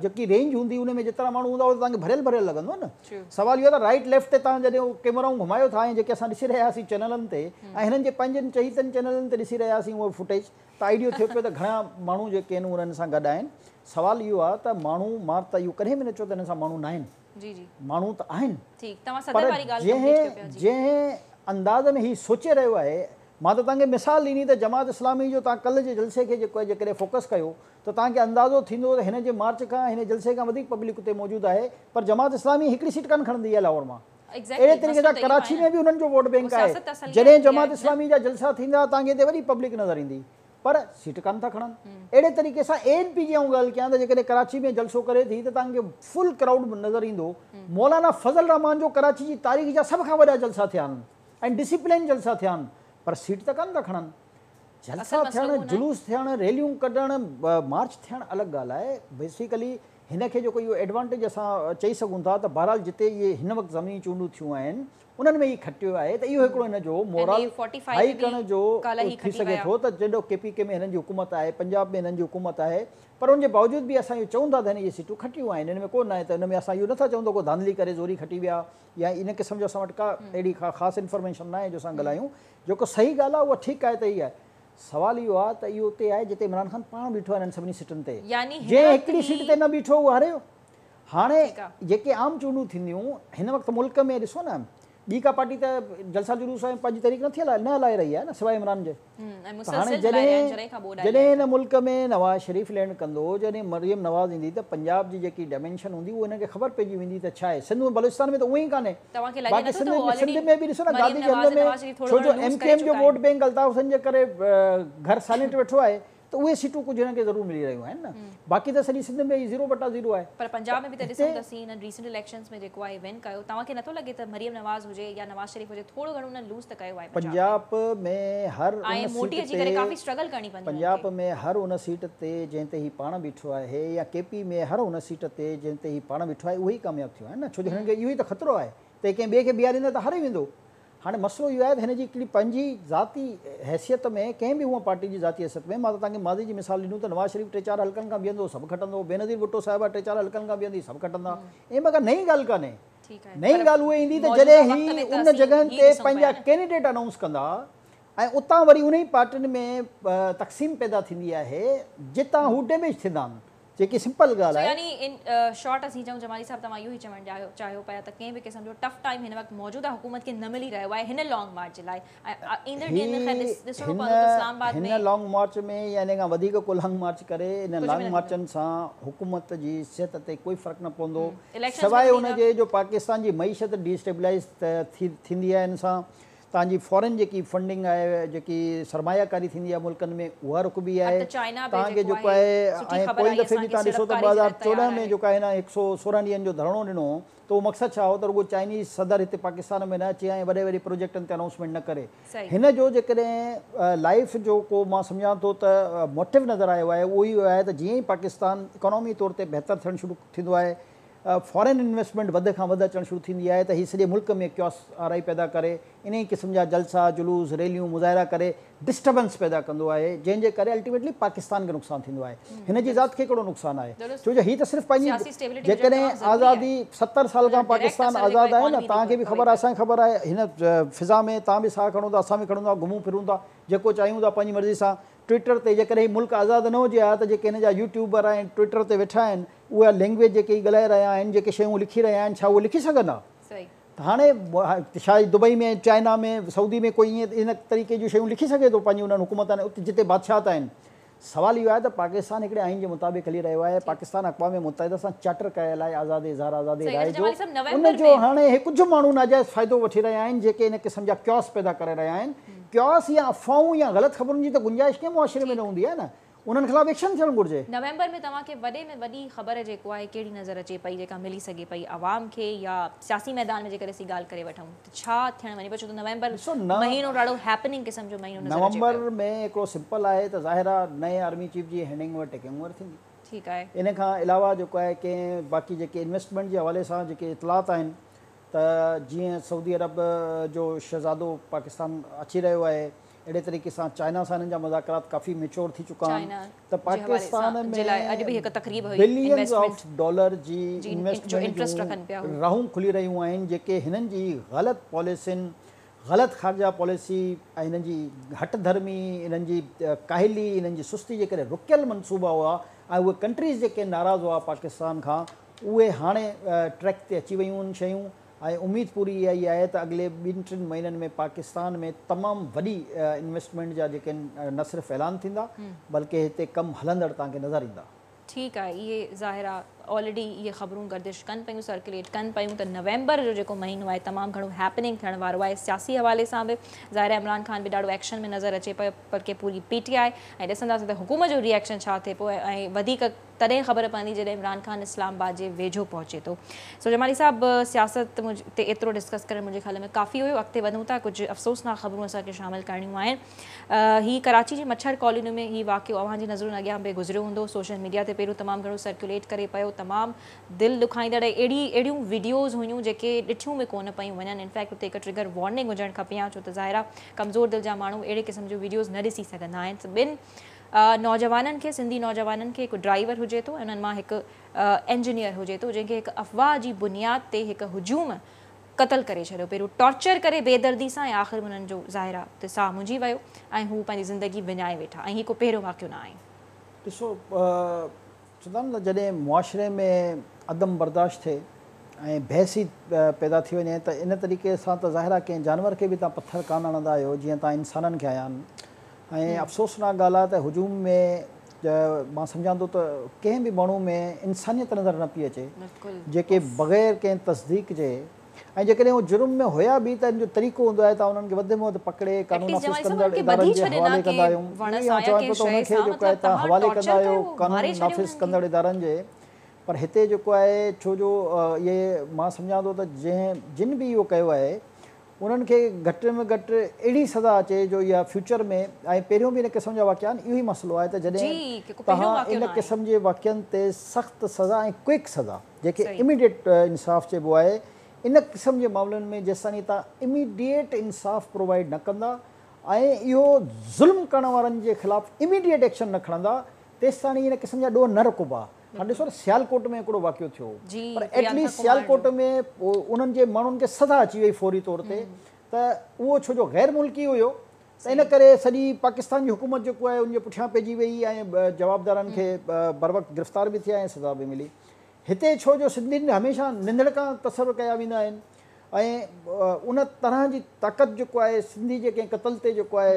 جيڪي رينج هوندي ان ۾ جيترا ماڻهو هوندا اهو توهان کي ڀريل ڀريل لڳندو نه ٽرو سوال اهو آهي ته رائيٽ ليفٽ تي توهان جڏهن اهو ڪيمرائون گهمايو ٿا ۽ جيڪي اسان ڏسي رهيا هئاسين چينلن تي ۽ هنن جي پنهنجن چهيتن چينلن تي ڏسي رهيا هئاسين اهو فوٽيج ته آئيڊيو ٿيو پيو ته گهڻا ماڻهو جيڪي آهن انهن سان گڏ آهن سوال اهو آهي ته ماڻهو مان ته اهو ڪڏهن به نه چيو ته هنن سان ماڻهو نه آهن جي جي ماڻهو ته آهن ٺيڪ توهان پر صدر واري ڳالهه ڪمپليٽ ڪيو پيا جنهن جي جنهن انداز ۾ هي سوچي رهيو آهي مان ته توهان کي مثال ڏني ته جماعت اسلامي جو توهان ڪلهه جي جلسي کي جيڪو آهي جيڪڏهن فوڪس ڪيو ته توهان کي اندازو ٿيندو ته هن جي مارچ کان هن جلسي کان وڌيڪ پبلڪ اتي موجود آهي پر جماعت اسلامي هڪڙي سيٽ ڪانه کڻندي آهي لاهور مان اهڙي ايگزيڪٽلي طريقي مسئلو سان ته اهو آهي ڪراچي نه ۾ به انهن جو ووٽ اهو بينڪ آهي سياست اصل اها جڏهن هوندي آهي جماعت نه اسلامي جا جلسا ٿيندا توهان کي هتي وڏي پبلڪ نظر ايندي پر سيٽ ڪانه ٿا کڻن اهڙي طريقي سان اي اين پي جي آئون ڳالهه ڪيان ته جيڪڏهن ڪراچي ۾ جلسو ڪري ٿي ته توهان کي فل ڪرائوڊ نظر ايندو مولانا فضل الرحمان جو ڪراچي جي تاريخ جا سڀ کان وڏا جلسا ٿيا آهن ۽ ڊسيپلين جلسا ٿيا آهن پر سيٽ ته ڪانه ٿا کڻن. جلسا ٿيڻ، جلوس ٿيڻ، ريليون ڪڍڻ، مارچ ٿيڻ الڳ ڳالهه آهي. بيسيڪلي هن کي جيڪو اهو ايڊوانٽيج اسان چئي سگهون ٿا ته بهرحال جتي اهي هن وقت ضمني چونڊون ٿيون آهن انهن ۾ هي کٽيو آهي ته اهو هڪڙو هن جو مورال هائي ڪرڻ جو ٿي سگهي ٿو ته جيڏو ڪي پي ڪي ۾ هنن جي حڪومت آهي، پنجاب ۾ هنن جي حڪومت آهي پر ان جي باوجود به اسان اهو چئون ٿا ته هن اهي سيٽون کٽيون آهن ان ۾ ڪو ناهي ته ان ۾ اسان اهو نٿا چئون ته ڪو ڌانڌلي ڪري زوري کٽي ويا يا ان قسم جو اسان وٽ ڪا اهڙي خاص انفارميشن ناهي جو اسان ڳالهايون. جيڪو صحيح ڳالهه آهي اها ٺيڪ آهي ته هي آهي. سوال اهو آهي ته اهو اتي آهي جتي عمران خان پاڻ بيٺو آهي انهن سڀني سيٽن تي. جنهن هڪڙي سيٽ تي نه بيٺو اهو هاريو. هاڻي جيڪي عام چونڊون ٿينديون هن وقت ملڪ ۾ ڏسو نه ٻي ڪا پارٽي ته جلسا جلوس ۽ پنهنجي تحريڪ نٿي هلائي نه هلائي رهي آهي نه سواء عمران جي. ته هاڻي جڏهن جڏهن هن ملڪ ۾ نواز شريف لينڊ ڪندو جڏهن مريم نواز ايندي ته پنجاب جي جيڪي ڊائمينشن هوندي اهو هنن کي خبر پئجي ويندي ته ڇا آهي. سنڌ ۾ بلوچستان ۾ ته اونئن ئي ڪانهي. باقي سنڌ ۾ سنڌ ۾ به ڏسو نه گادي جي هنڌ ۾ ڇو جو ايم ڪيو ايم جو ووٽ بينڪ الطاف حسين جي ڪري گهر سائلنٽ ويٺو آهي ته اهي سيٽون ڪجهه هنن کي ضرور ملي رهيون آهن نه باقي ته سڄي سنڌ ۾ هي زيرو بٽا زيرو آهي. پر پنجاب ۾ به ته ڏسون ته اسين هنن ريسنٽ اليڪشنز ۾ جيڪو آهي ون ڪيو توهان کي نٿو لڳي ته مريم نواز هجي يا نواز شريف هجي ٿورو گهڻو انهن لوز ته ڪيو آهي پنجاب ۾ هر ان سيٽ تي پنجاب ۾ هر ان سيٽ تي جنهن تي هي پاڻ بيٺو آهي يا ڪي پي ۾ هر ان سيٽ تي جنهن تي هي پاڻ بيٺو آهي اهي ئي ڪامياب ٿيو آهن نه ڇو جو هنن کي اهو ئي ته خطرو آهي ته هي ڪنهن ٻئي کي بيهاريندا ته هاري ويندو. هاڻي مسئلو اهو آهي ته هن جي هڪڙي پنهنجي ذاتي حيثيت ۾ ڪنهن به هونء پارٽي جي ذاتي حيثيت ۾ مان ته توهان کي ماضي جي مثال ڏنو ته نواز شريف ٽي چار حلقن کان بيهندو هو سڀ کٽندو هو، بينظير ڀٽو صاحبه ٽي چار حلقن کان بيهندي سڀ کٽندا ائين مگر نئين ڳالهه ڪانهي. نئين ڳالهه اها ايندي ته جڏهن هي ان جڳهن تي پنهنجا ڪينڊيڊيٽ انائونس ڪندا ۽ اتان وري انهي پارٽين ۾ تقسيم پيدا ٿيندي آهي جتان هو ڊيميج ٿيندا آهن. جيڪي سمپل ڳالهه آهي. سو يعني ان شارٽ اسين چئون جمالي صاحب توهان اهو ئي چوڻ چاهيو پيا ته ڪنهن به قسم جو ٽف ٽائيم هن وقت موجوده حڪومت کي نه ملي رهيو آهي هن لانگ مارچ جي لاء ۽ ايندڙ ڏينهن ۾ خير ڏسڻو پوندو ته اسلام آباد ۾. هن لانگ مارچ ۾ يا ان کان وڌيڪ ڪو لانگ مارچ ڪري انهن لانگ مارچن سان حڪومت جي صحت تي ڪوئي فرق نه پوندو سواء ان جي جو پاڪستان جي معيشت ڊي اسٽيبلائيز ٿيندي آهي ان سان توهان جي فارين جيڪي فنڊنگ آهي جيڪي سرمايه ڪاري ٿيندي آهي ملڪن ۾ اها رڪبي آهي توهان کي جيڪو آهي ۽ پوئين دفعي به توهان ڏسو ته 2014 ۾ جيڪو آهي هن 116 ڏينهن جو ڌرڻو ڏنو هو ته اهو مقصد ڇا هو ته رڳو چائنيز صدر هتي پاڪستان ۾ نه اچي ۽ وڏي وڏي پروجيڪٽن تي انائونسمينٽ نه ڪري هن جو جيڪڏهن لائيف جو ڪو مان سمجهان ٿو ته موٽو نظر آيو آهي اهو اهو آهي ته جيئن ئي پاڪستان اڪانومي طور تي بهتر ٿيڻ شروع ٿيندو آهي فارين انويسٽمينٽ وڌ کان وڌ اچڻ شروع ٿيندي آهي ته هي سڄي ملڪ ۾ ڪيوس آرائي پيدا ڪري انهي قسم جا جلسا، جلوس، ريليون، مظاهرا ڪري ڊسٽربنس پيدا ڪندو آهي جنهن جي ڪري الٽيميٽلي پاڪستان کي نقصان ٿيندو آهي هن جي ذات کي ڪهڙو نقصان آهي ڇو جو هي ته صرف پنهنجي جيڪڏهن آزادي 70 سال کان پاڪستان آزاد آهي نه توهان کي به خبر آهي اسان کي خبر آهي هن فضا ۾ توهان به ساهه کڻو ٿا اسان به کڻون ٿا گهمون ڦرون ٿا جيڪو چاهيون ٿا پنهنجي مرضي سان ٽوئٽر تي جيڪڏهن هي ملڪ آزاد نه هجي ها ته جيڪي هن جا يوٽيوبر ۽ ٽوئٽر تي ويٺا آهن اها لينگويج جيڪي هي ڳالهائي رهيا آهن جيڪي شيون لکي رهيا آهن ڇا اهي لکي سگهندا؟ ته هاڻي ڇا دبئي ۾ چائنا ۾ سعودي ۾ ڪوئي ائين ان طريقي جون شيون لکي سگهي ٿو پنهنجي انهن حڪومتن اتي جتي بادشاهت آهن سوال اهو آهي ته پاڪستان هڪڙي آئين جي مطابق هلي رهيو آهي پاڪستان اقوام متحده سان چارٽر ڪيل آهي آزاد اظهار آزادي راء جو ان جو هاڻي هي ڪجهه ماڻهو ناجائز فائدو وٺي رهيا آهن جيڪي ان قسم جا ڪيوس پيدا ڪري رهيا آهن ڪيوس يا افواهون يا غلط خبرن جي ته گنجائش ڪنهن معاشري ۾ نه هوندي آهي نه انهن خلاف ايڪشن ٿيڻ گهرجي. نومبر ۾ توهان کي وڏي ۾ وڏي خبر جيڪو آهي ڪهڙي نظر اچي پئي جيڪا ملي سگهي پئي عوام کي يا سياسي ميدان ۾ جيڪڏهن اسين ڳالهه ڪري وٺون ته ڇا ٿيڻ وڃي پيو ڇو ته نومبر مهينو ڏاڍو هيپننگ قسم جو مهينو نظر اچي پيو. نومبر ۾ هڪڙو سمپل آهي ته ظاهر آهي نئين آرمي چيف جي هينڊنگ اوور ٽيڪنگ اوور ٿيندي. ٺيڪ آهي. ان کان علاوه جيڪو آهي ڪنهن باقي جيڪي انويسٽمينٽ جي حوالي سان جيڪي اطلاعات آهن ته جيئن سعودي عرب جو شهزادو پاڪستان اچي رهيو آهي اهڙي طريقي سان چائنا سان هنن جا مذاڪرات ڪافي ميچور ٿي چڪا آهن ته پاڪستان ۾ بلينز آف ڊالر جي انويسٽمينٽ جون راهون کلي رهيون آهن جيڪي هنن جي غلط پاليسين غلط خارجه پاليسي ۽ هنن جي هٽ ڌرمي هنن جي ڪاهلي هنن جي سستي جي ڪري رڪيل منصوبا هئا ۽ اهي ڪنٽريز جيڪي ناراض هئا پاڪستان کان اهي هاڻي ٽريڪ تي اچي ويون آهن شيون ۽ اميد پوري اها ئي آهي ته اڳلي ٻن ٽن مهينن ۾ پاڪستان ۾ تمام وڏي انويسٽمينٽ جا جيڪي آهن نه صرف اعلان ٿيندا بلڪه هتي ڪم هلندڙ توهان کي نظر ايندا. ٺيڪ آهي اهي ظاهر آ آلريڊي اهي خبرون گردش ڪن پيون سرڪيوليٽ ڪن پيون ته نومبر جو جيڪو مهينو آهي تمام گهڻو هيپننگ ٿيڻ وارو آهي سياسي حوالي سان به ظاهر آهي عمران خان به ڏاڍو ايڪشن ۾ نظر اچي پيو بلڪه پوري پي ٽي آء ۽ ڏسنداسين ته حڪومت جو ري ايڪشن ڇا ٿئي پيو ۽ وڌيڪ تڏهن خبر پوندي جڏهن عمران خان اسلام آباد جي ويجهو پهچي ٿو. سو جمالي صاحب سياست تي ايترو ڊسڪس ڪرڻ منهنجي خيال ۾ ڪافي هيو اڳتي وڌون ٿا ڪجهه افسوسناڪ خبرون اسان کي شامل ڪرڻيون آهن هي ڪراچي جي مڇر ڪالوني ۾ هي واقعو اوهان جي نظرن اڳيان به گذريو هوندو سوشل ميڊيا تي پهريون تمام گهڻو سرڪيوليٽ ڪري پيو تمام دل ڏکائيندڙ ۽ اهڙي اهڙيون وڊيوز هيون جيڪي ڏٺيون به ڪونه پيون وڃن انفيڪٽ اتي هڪ ٽرگر وارننگ هجڻ کپي ها ڇو ته ظاهر آهي ڪمزور دل جا ماڻهو اهڙي قسم جون وڊيوز نه ڏسي سگهندا آهن ٻن نوجوانن کي سنڌي نوجوانن کي هڪ ڊرائيور هجي ٿو ۽ انهن مان هڪ انجنيئر هجي ٿو جنهن کي هڪ افواهه جي بنياد تي هڪ هجوم قتل ڪري ڇڏيو پهريون ٽارچر ڪري بي دردي سان ۽ آخر ۾ انهن جو ظاهر آ ته ساهه منجهي ويو ۽ هو پنهنجي زندگي وڃائي ويٺا ۽ هي ڪو پهريون واقعو نه آهي. ڏسو چوندا آهن نه جڏهن معاشري ۾ عدم برداشت ٿئي ۽ بيحسي پيدا ٿي وڃي ته ان طريقي سان ته ظاهر آهي ڪنهن جانور کي به توهان پٿر ڪانه هڻندا آهيو جيئن توهان انسانن کي هنيا آهن ۽ افسوسناڪ ڳالهه آهي ته هجوم ۾ مان سمجهان ٿو ته ڪنهن به ماڻهو ۾ انسانيت نظر نه پئي اچي جيڪي بغير ڪنهن تصديق جي ۽ جيڪڏهن هو جرم ۾ هيا به ته ان جو طريقو هوندو آهي ته انهن کي وڌ ۾ وڌ پڪڙي قانون نافذ ڪندڙ ادارن جي حوالي ڪندا آهيون. اهو ئي آئون چوان پيو ته انهن کي جيڪو آهي توهان حوالي ڪندا آهيو قانون نافذ ڪندڙ ادارن جي پر هتي جيڪو آهي ڇو جو اهي مان سمجهان ٿو ته جنهن جن به اهو ڪيو آهي انهن کي گهٽ ۾ گهٽ اهڙي سزا اچي جو اها فيوچر ۾ ۽ پهريون به ان قسم جا واقعا آهن اهو ئي مسئلو آهي ته جڏهن توهان ان قسم جي واقعن تي سخت سزا ۽ ڪوئڪ سزا جنهن کي اميڊيٽ انصاف چئبو آهي ان قسم جي معاملن ۾ جيستائين توهان اميڊيٽ انصاف پرووائيڊ نه ڪندا ۽ اهو ظلم ڪرڻ وارن جي خلاف اميڊيٽ ايڪشن نه کڻندا تيستائين ان قسم جا ڏوهه نه رڪبا. هاڻ ڏسو نه سيالڪوٽ ۾ هڪڙو واقعو ٿيو هو پر ايٽ ليسٽ سيالڪوٽ ۾ انهن جي ماڻهن کي سزا اچي وئي فوري طور تي ته اهو ڇو جو غير ملڪي هيو ته ان ڪري سڄي پاڪستان جي حڪومت جيڪو آهي ان جي پٺيان پئجي وئي ۽ جوابدارن کي بروقت گرفتار به ٿيا ۽ سزا به ملي. هتي ڇو جو سنڌين هميشه ننڌڻڪا تصور ڪيا ويندا آهن ۽ ان طرح جي طاقت جيڪو آهي سنڌي جي ڪنهن قتل تي جيڪو آهي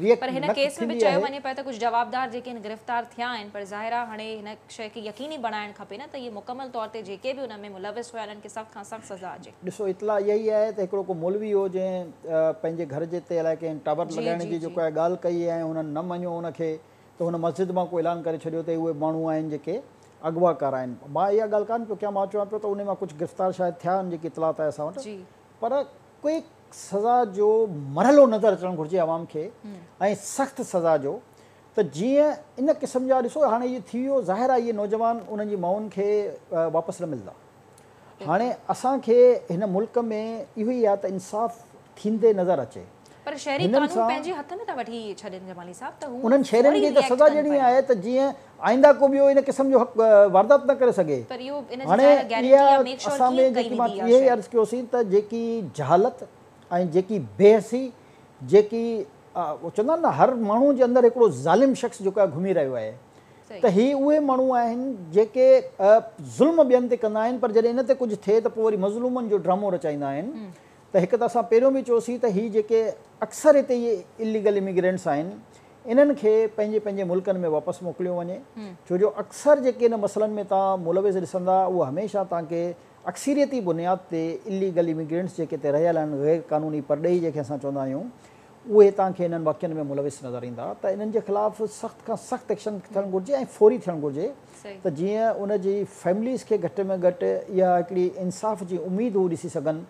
ريئڪٽ پر هن نه ڪيس ۾ به ٿيندي چيو آهي. وڃي پيو ته ڪجهه جوابدار جيڪي آهن گرفتار ٿيا آهن پر ظاهر آهي هاڻي هن شيء کي يقيني بڻائڻ کپي نه ته اهي مڪمل طور تي جيڪي به ان ۾ ملوث هيا انهن کي سخت کان سخت سزا اچي. ڏسو اطلاع اها ئي آهي ته هڪڙو ڪو مولوي هو جنهن پنهنجي گهر جي تي الائي ڪنهن ٽاور لڳائڻ جي جيڪو آهي ڳالهه ڪئي ۽ هنن نه مڃيو ان کي ته هن مسجد مان ڪو اعلان ڪري ڇڏيو ته اهي ماڻهو آهن جيڪي اغوا ڪار آهن. مان اها ڳالهه ڪانه پيو ڪيان، مان چوان پيو ته انهي مان ڪجهه گرفتار شايد ٿيا آهن جيڪي اطلاعات آهي اسان وٽ پر ڪوئڪ سزا جو مرحلو نظر اچڻ گهرجي عوام کي ۽ سخت سزا جو ته جيئن ان قسم جا ڏسو هاڻي اهي ٿي ويو ظاهر آهي اهي نوجوان انهن جي مائن کي واپس نه ملندا. هاڻي اسان کي هن ملڪ ۾ اهو ئي آهي ته انصاف ٿيندي نظر اچي. پر شهري هنن قانون سان پنهنجي هٿ ۾ ٿا وٺي ڇڏين جمالي صاحب ته هو انهن شهرين فوري کي ته ريئيڪٽ سزا ڪن ڏيڻي پيا. آهي ته جيئن آئنده ڪو ٻيو ان قسم جو حق واردات نه ڪري سگهي. پر اهو ان جي هاڻي ظاهر گيرنٽي اها يا ميڪ شور اسان ۾ ڪيئن ڪئي جيڪي مان ويندي اها اهي ئي شيء. عرض ڪيوسين ته جيڪي جهالت ۽ جيڪي بيحسي جيڪي چوندا آهن نه هر ماڻهو جي اندر هڪڙو ظالم شخص جيڪو آهي گهمي رهيو آهي ته هي اهي ماڻهو آهن جيڪي ظلم ٻين تي ڪندا آهن پر جڏهن ان تي ڪجهه ٿئي ته پوء وري مظلومن جو ڊرامو رچائيندا آهن ته هڪ ته اسان پهريون به چيوسين ته هي جيڪي اڪثر هتي اهي اليگل اميگرينٽس آهن انهن کي پنهنجي پنهنجي ملڪن ۾ واپس موڪليو وڃي ڇو جو اڪثر جيڪي ان مسئلن ۾ توهان ملوث ڏسندا اهو هميشه توهان کي اڪثريتي بنياد تي اليگل اميگرينٽس جيڪي هتي رهيل آهن غير قانوني پرڏيهي جنهن کي اسان چوندا آهيون اهي توهان کي انهن واقعن ۾ ملوث نظر ايندا ته انهن جي خلاف سخت کان سخت ايڪشن ٿيڻ گهرجي ۽ فوري ٿيڻ گهرجي ته جيئن ان جي فيمليز کي گهٽ ۾ گهٽ اها هڪڙي انصاف جي اميد هو ڏسي سگهن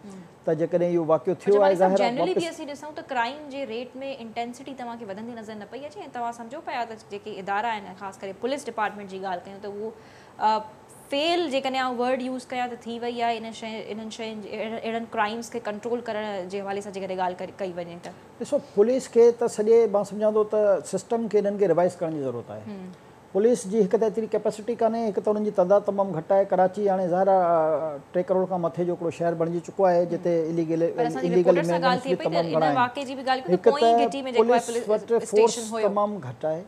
ته جيڪڏهن اهو واقعو ٿيو آهي ظاهر آهي جنرلي به اسين ڏسون ته ڪرائيم جي ريٽ ۾ انٽينسٽي توهان کي وڌندي نظر نه پئي اچي ۽ توهان سمجهو پيا ته جيڪي ادارا آهن خاص ڪري پوليس ڊپارٽمينٽ جي ڳالهه ڪيون ته اهو فيل جيڪڏهن آئون ورڊ يوز ڪيان ته ٿي وئي آهي انهن شين انهن شين اهڙن ڪرائيمز کي ڪنٽرول ڪرڻ جي حوالي سان جيڪڏهن ڳالهه ڪئي وڃي ته. ڏسو پوليس کي ته سڄي مان سمجهان ٿو ته سسٽم کي انهن کي ريوائز ڪرڻ جي ضرورت آهي. پوليس جي هڪ ته ايتري ڪيپيسٽي ڪانهي هڪ ته انهن جي تعداد تمام گهٽ آهي ڪراچي هاڻي ظاهر آهي 3 ڪروڙ کان مٿي جو هڪڙو شهر بڻجي چڪو آهي جتي اليگل پر اسان جي اليگل رپورٽر سان ڳالهه اميگرنٽس ٿئي به پئي ته تمام ان گهڻا آهن واقعي جي به ڳالهه ڪيون هڪ ته پوئين ته گهٽي ۾ جيڪو آهي پوليس پوليس وٽ فورس اسٽيشن هيو. تمام گهٽ آهي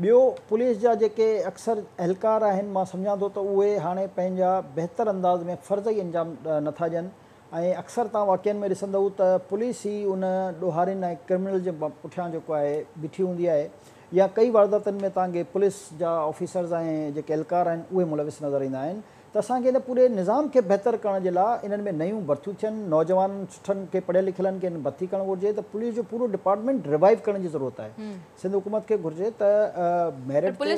ٻيو پوليس جا جيڪي اڪثر اهلڪار آهن مان سمجهان ٿو ته اهي هاڻي پنهنجا بهتر انداز ۾ فرض ئي انجام نٿا ڏين ۽ اڪثر توهان واقعن ۾ ڏسندؤ ته پوليس ئي ان ڏوهارين ۽ ڪرمنل جي پٺيان جيڪو آهي بيٺي هوندي آهي يا ڪئي وارداتن ۾ توهان کي پوليس جا آفيسرز ۽ جيڪي اهلڪار آهن اهي ملوث نظر ايندا آهن ته اسان کي ان پوري نظام کي بهتر ڪرڻ جي لاء انهن ۾ نيون ڀرتيون ٿين، نوجوانن سٺن کي پڙهيل لکيلن کي ڀرتي ڪرڻ گهرجي ته پوليس جو پورو ڊپارٽمينٽ ريوائيو ڪرڻ جي ضرورت آهي. سنڌ حڪومت کي گهرجي ته ميرٽ تي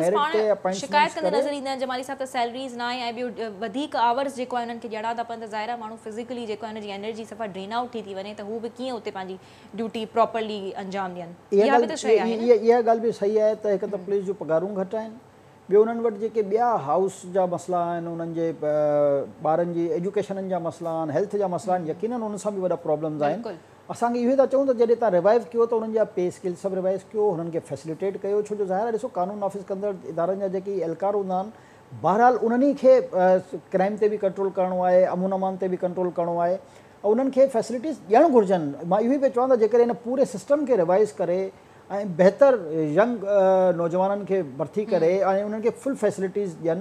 ميرٽ تي اپائنٽمينٽس ڪري. نظر ايندا آهن جمالي صاحب ته سيلريز ناهي ۽ ٻيو وڌيڪ آورز جيڪو آهي انهن کي ڏيڻا ٿا پون ته ظاهر آهي ماڻهو فزيڪلي جيڪو آهي ان جي انرجي صفا ڊرين آئوٽ ٿي ٿي وڃي ته هو به ڪيئن اتي پنهنجي ڊيوٽي پراپرلي انجام ڏين اها به ته شيء آهي نه. اها ڳالهه به صحيح آهي ته هڪ ته پوليس جون پگهارون گهٽ آهن ٻيو انهن وٽ جيڪي ٻيا هائوس جا مسئلا آهن انهن جي ٻارن جي ايجوڪيشنن جا مسئلا آهن هيلٿ جا مسئلا آهن يقينن انهن سان به وڏا پرابلمز آهن اسان کي اهو ئي ٿا چئون ته جڏهن توهان ريوائيو ڪيو ته انهن جا پي اسڪيل سڀ ريوائيز ڪيو انهن کي فيسليٽيٽ ڪيو ڇو جو ظاهر آهي ڏسو قانون نافذ ڪندڙ ادارن جا جيڪي اهلڪار هوندا آهن بهرحال انهن ئي کي ڪرائم تي به ڪنٽرول ڪرڻو آهي امن امان تي به ڪنٽرول ڪرڻو آهي انهن کي فيسلٽيز ڏيڻ گهرجن مان اهو ئي پيو چوان ته جيڪڏهن ان پوري سسٽم کي ريوائيز ڪري ۽ بهتر ينگ نوجوانن کي ڀرتي ڪري ۽ انهن کي فل فيسلٽيز ڏين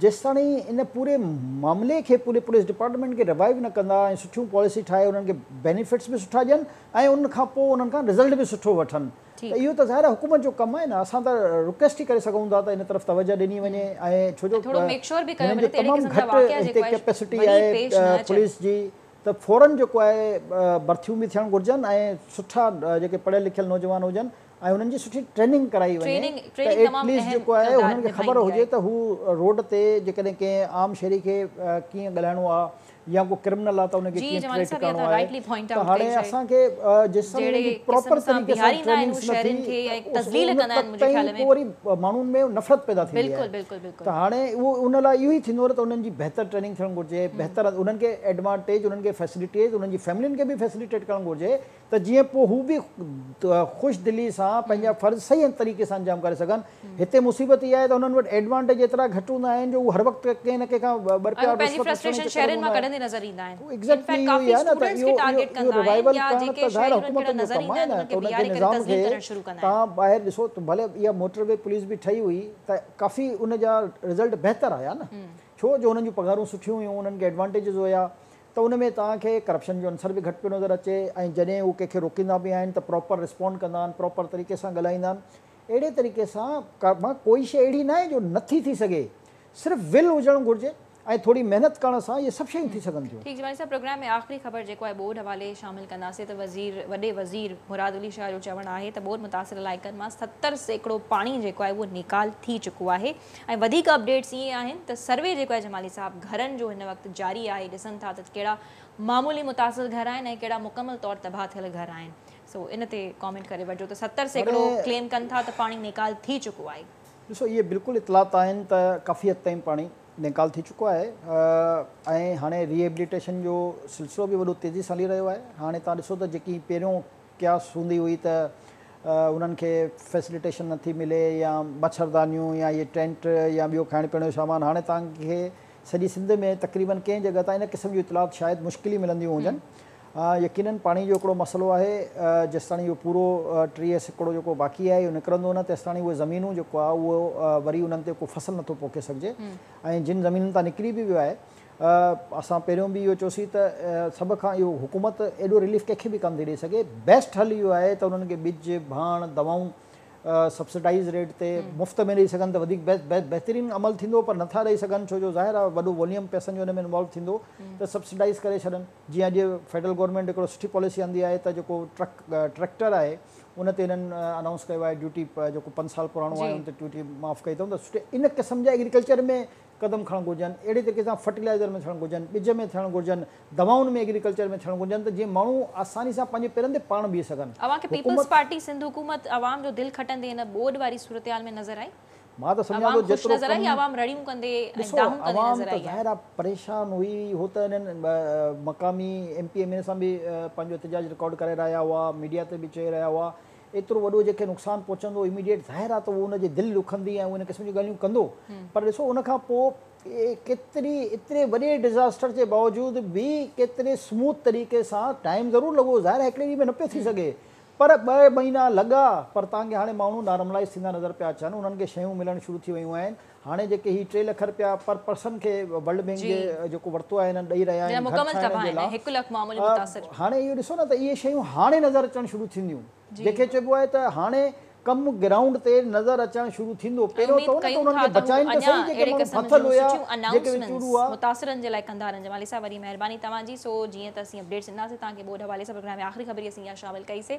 جيستاڻي ان پوري معاملي کي پوري پوليس ڊپارٽمينٽ کي ريوائيو نه ڪندا ۽ سٺيون پاليسي ٺاهي انهن کي بينيفٽس به سٺا ڏين ۽ ان کان پوء انهن کان رزلٽ به سٺو وٺن ته اهو ته ظاهر آهي حڪومت جو ڪم آهي نه اسان ته رڪويسٽ ئي ڪري سگهون ٿا ته ان طرف توجه ڏني وڃي ۽ ڇو جو هنن جو تمام گهٽ هتي ڪيپيسٽي آهي پوليس جي ته فورن جيڪو آهي ڀرتيون به ٿيڻ گهرجن ۽ سٺا جيڪي پڙهيل لکيل نوجوان هجن ۽ انهن جي سٺي ٽريننگ ڪرائي وڃي ته ايٽ ليسٽ جيڪو آهي انهن کي خبر هجي ته هو روڊ تي جيڪڏهن ڪنهن عام شهري کي ڪيئن ڳالهائڻو آهي يا ڪو ڪرمنل آهي ته ان کي ڪيئن ٽريٽ ڪرڻو آهي ته هاڻي اسان کي جيستائين انهن جي پراپر طريقي سان ٽريننگس نه ٿي ته ان تائين پوء وري ماڻهن ۾ نفرت پيدا ٿيندي آهي ته هاڻي اهو ان لاء اهو ئي ٿيندو ته انهن جي بهتر ٽريننگ ٿيڻ گهرجي، بهتر انهن کي ايڊوانٽيج، انهن کي فيسلٽيز، انهن جي فيملين کي به فيسليٽيٽ ڪرڻ گهرجي ته جيئن پوء هو به خوش دلي سان پنهنجا فرض صحيح طريقي سان انجام ڪري سگهن. هتي مصيبت اها آهي ته انهن وٽ ايڊوانٽيج ايترا گهٽ هوندا آهن جو هو هر وقت ڪنهن نه ڪنهن کان ٻه رپيا رشوت وٺڻ جي چڪر ۾ هوندا آهن. ايگزيڪٽلي اهو ئي آهي نه ته اهو اهو ريوائيول ڪرڻ ته ظاهر حڪومت جو ڪم آهي نه ته ان کي نظام کي توهان ٻاهر ڏسو ته ڀلي اها موٽر وي پوليس به ٺهي هئي ته ڪافي ان جا رزلٽ بهتر آيا نه ڇو جو انهن جون پگهارون سٺيون هيون انهن کي ايڊوانٽيجز هيا ته ان ۾ توهان کي ڪرپشن جو عنصر به گهٽ پيو نظر اچي ۽ جڏهن هو ڪنهن کي روڪيندا به آهن ته پراپر رسپونڊ ڪندا آهن پراپر طريقي سان ڳالهائيندا آهن اهڙي طريقي سان مان ڪوئي شيء اهڙي ناهي جو نٿي ٿي سگهي صرف ول هجڻ گهرجي ۽ ٿوري محنت ڪرڻ سان اهي سڀ شيون ٿي سگهن ٿيون. ٺيڪ جمالي صاحب پروگرام ۾ آخري خبر جيڪو آهي ٻوڏ حوالي شامل ڪنداسين ته وزير وڏي وزير مراد علي شاهه جو چوڻ آهي ته ٻوڏ متاثر علائقن مان 70% پاڻي جيڪو آهي اهو نيڪال ٿي چڪو آهي ۽ وڌيڪ اپڊيٽس اهي آهن ته سروي جيڪو آهي جمالي صاحب گهرن جو هن وقت جاري آهي ڏسن ٿا ته ڪهڙا معمولي متاثر گهر آهن ۽ ڪهڙا مڪمل طور تباهه ٿيل گهر آهن سو ان تي ڪامينٽ ڪري وٺجو ته 70% ڪليم ڪن ٿا ته پاڻي نيڪال ٿي چڪو آهي. ڏسو اهي بلڪل اطلاعات آهن ته ڪافي حد تائين پاڻي نيڪال ٿي چڪو آهي ۽ هاڻي ري ايبليٽيشن جو سلسلو به وڏو تيزي سان هلي رهيو آهي هاڻي توهان ڏسو ته جيڪي پهريون قياس هوندي هئي ته انهن کي فيسليٽيشن نٿي ملي يا مڇردانيون يا اهي ٽينٽ يا ٻيو کائڻ پيئڻ جو سامان هاڻي توهان کي سڄي سنڌ ۾ تقريبن ڪنهن جڳهه تان ان قسم جون اطلاعات شايد مشڪل ئي ملنديون هجن يقينن پاڻي جو هڪڙو مسئلو آهي، جيستاڻي اهو پورو 30% جيڪو باقي آهي اهو نڪرندو نه تيستاڻي اهي زمينون جيڪو آهي اهو وري انهن تي ڪو فصل نٿو پوکي سگهجي ۽ جن زمينن تان نڪري به ويو آهي اسان پهريون به اهو چيوسين ته سڀ کان اهو حڪومت ايڏو رليف ڪنهن کي به ڪانه ٿي ڏئي سگهي بيسٽ حل اهو آهي ته انهن کي ٻج ڀاڻ دوائون سبسڊائيز ريٽ تي مفت ۾ ڏئي سگهن ته وڌيڪ بهترين عمل ٿيندو پر نٿا ڏئي سگهن ڇو جو ظاهر آهي وڏو واليوم پئسن جو ان ۾ انوالو ٿيندو ته سبسڊائيز ڪري ڇڏن جيئن اڄ فيڊرل گورنمينٽ هڪڙو سٺي پاليسي آندي آهي ته جيڪو ٽرڪ ٽريڪٽر آهي ان تي هنن انائونس ڪيو آهي ڊيوٽي جيڪو پنج سال پراڻو آهي ان تي ڊيوٽي معاف ڪئي اٿئون ته سٺي ان قسم جا ايگريڪلچر ۾ قدم کڻڻ گهرجن اهڙي طريقي سان فرٽيلائزر ۾ ٿيڻ گهرجن ٻج ۾ ٿيڻ گهرجن دوائن ۾ ايگريڪلچر ۾ ٿيڻ گهرجن ته جيئن ماڻهو آساني سان پنهنجي پيرن تي پاڻ بيهي سگهن. اوهان کي پيپلز پارٽي سنڌ حڪومت عوام جو دل کٽندي هن ٻوڏ واري صورتحال ۾ نظر آئي؟ مان ته سمجهان ٿو عوام خوش جيترو نظر آئي ڪم يا عوام رڙيون ڪندي ۽ ڏسو دانهون ڪندي عوام نظر ته آئي آهي؟ ظاهر آ پريشان هئي هو ته انهن مقامي M P M N A سان به پنهنجو احتجاج رڪارڊ ڪري رهيا هئا ميڊيا تي به چئي رهيا هئا ايترو وڏو جنهن کي نقصان پهچندو اميڊيٽ ظاهر آ ته اهو ان جي دل ڏکندي ۽ اهو ان قسم جون ڳالهيون ڪندو پر ڏسو ان کان پوء ڪيتري ايتري وڏي ڊزاسٽر جي باوجود به ڪيتري سموٿ طريقي سان ٽائيم ضرور لڳو ظاهر آ هڪڙي ڏينهن ۾ نه پيو ٿي سگهي پر ٻه مهينا لڳا پر توهان کي هاڻي ماڻهو نارملائيز ٿيندا نظر پيا اچن انهن کي شيون ملڻ شروع ٿي ويون آهن. هاڻي جيڪي هي ٽي لک رپيا پر پرسن کي ورلڊ بينڪ جي جيڪو ورتو آهي هنن ڏئي رهيا آهن گهر ٺاهڻ جي لاء هاڻي اهو ڏسو نه ته اهي شيون هاڻي نظر اچڻ شروع ٿينديون جنهن کي چئبو آهي ته هاڻي ڪم گرائونڊ تي نظر اچڻ شروع ٿيندو پهريون ته انهن کي بچائين ته سهي جيڪي ماڻهو ڦاٿل هيا جيڪي وچور هئا. متاثرن جي لاء ڪندا رهن جمالي صاحب وڏي مهرباني توهان جي سو جيئن ته اسين اپڊيٽس ڏناسين توهان کي ٻوڏ حوالي سان پروگرام ۾ آخري خبر ئي اسين اها شامل ڪئي سي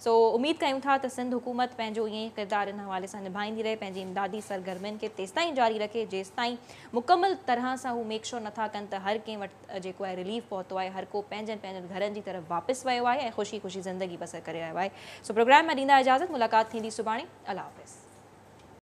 سو اميد ڪيون ٿا ته سنڌ حڪومت پنهنجو ائين ئي ڪردار ان حوالي سان نڀائيندي رهي پنهنجي امدادي سرگرمين کي تيستائين جاري رکي جيستائين مڪمل طرح سان هو ميڪ شور نٿا ڪن ته هر ڪنهن وٽ جيڪو آهي رليف پهتو آهي هر ڪو پنهنجن پنهنجن گهرن جي طرف واپس ويو آهي ۽ خوشي خوشي زندگي بسر ڪري رهيو آهي سو پروگرام ۾ ڏيندا اجازت ملاقات ٿيندي سڀاڻي الله حافظ.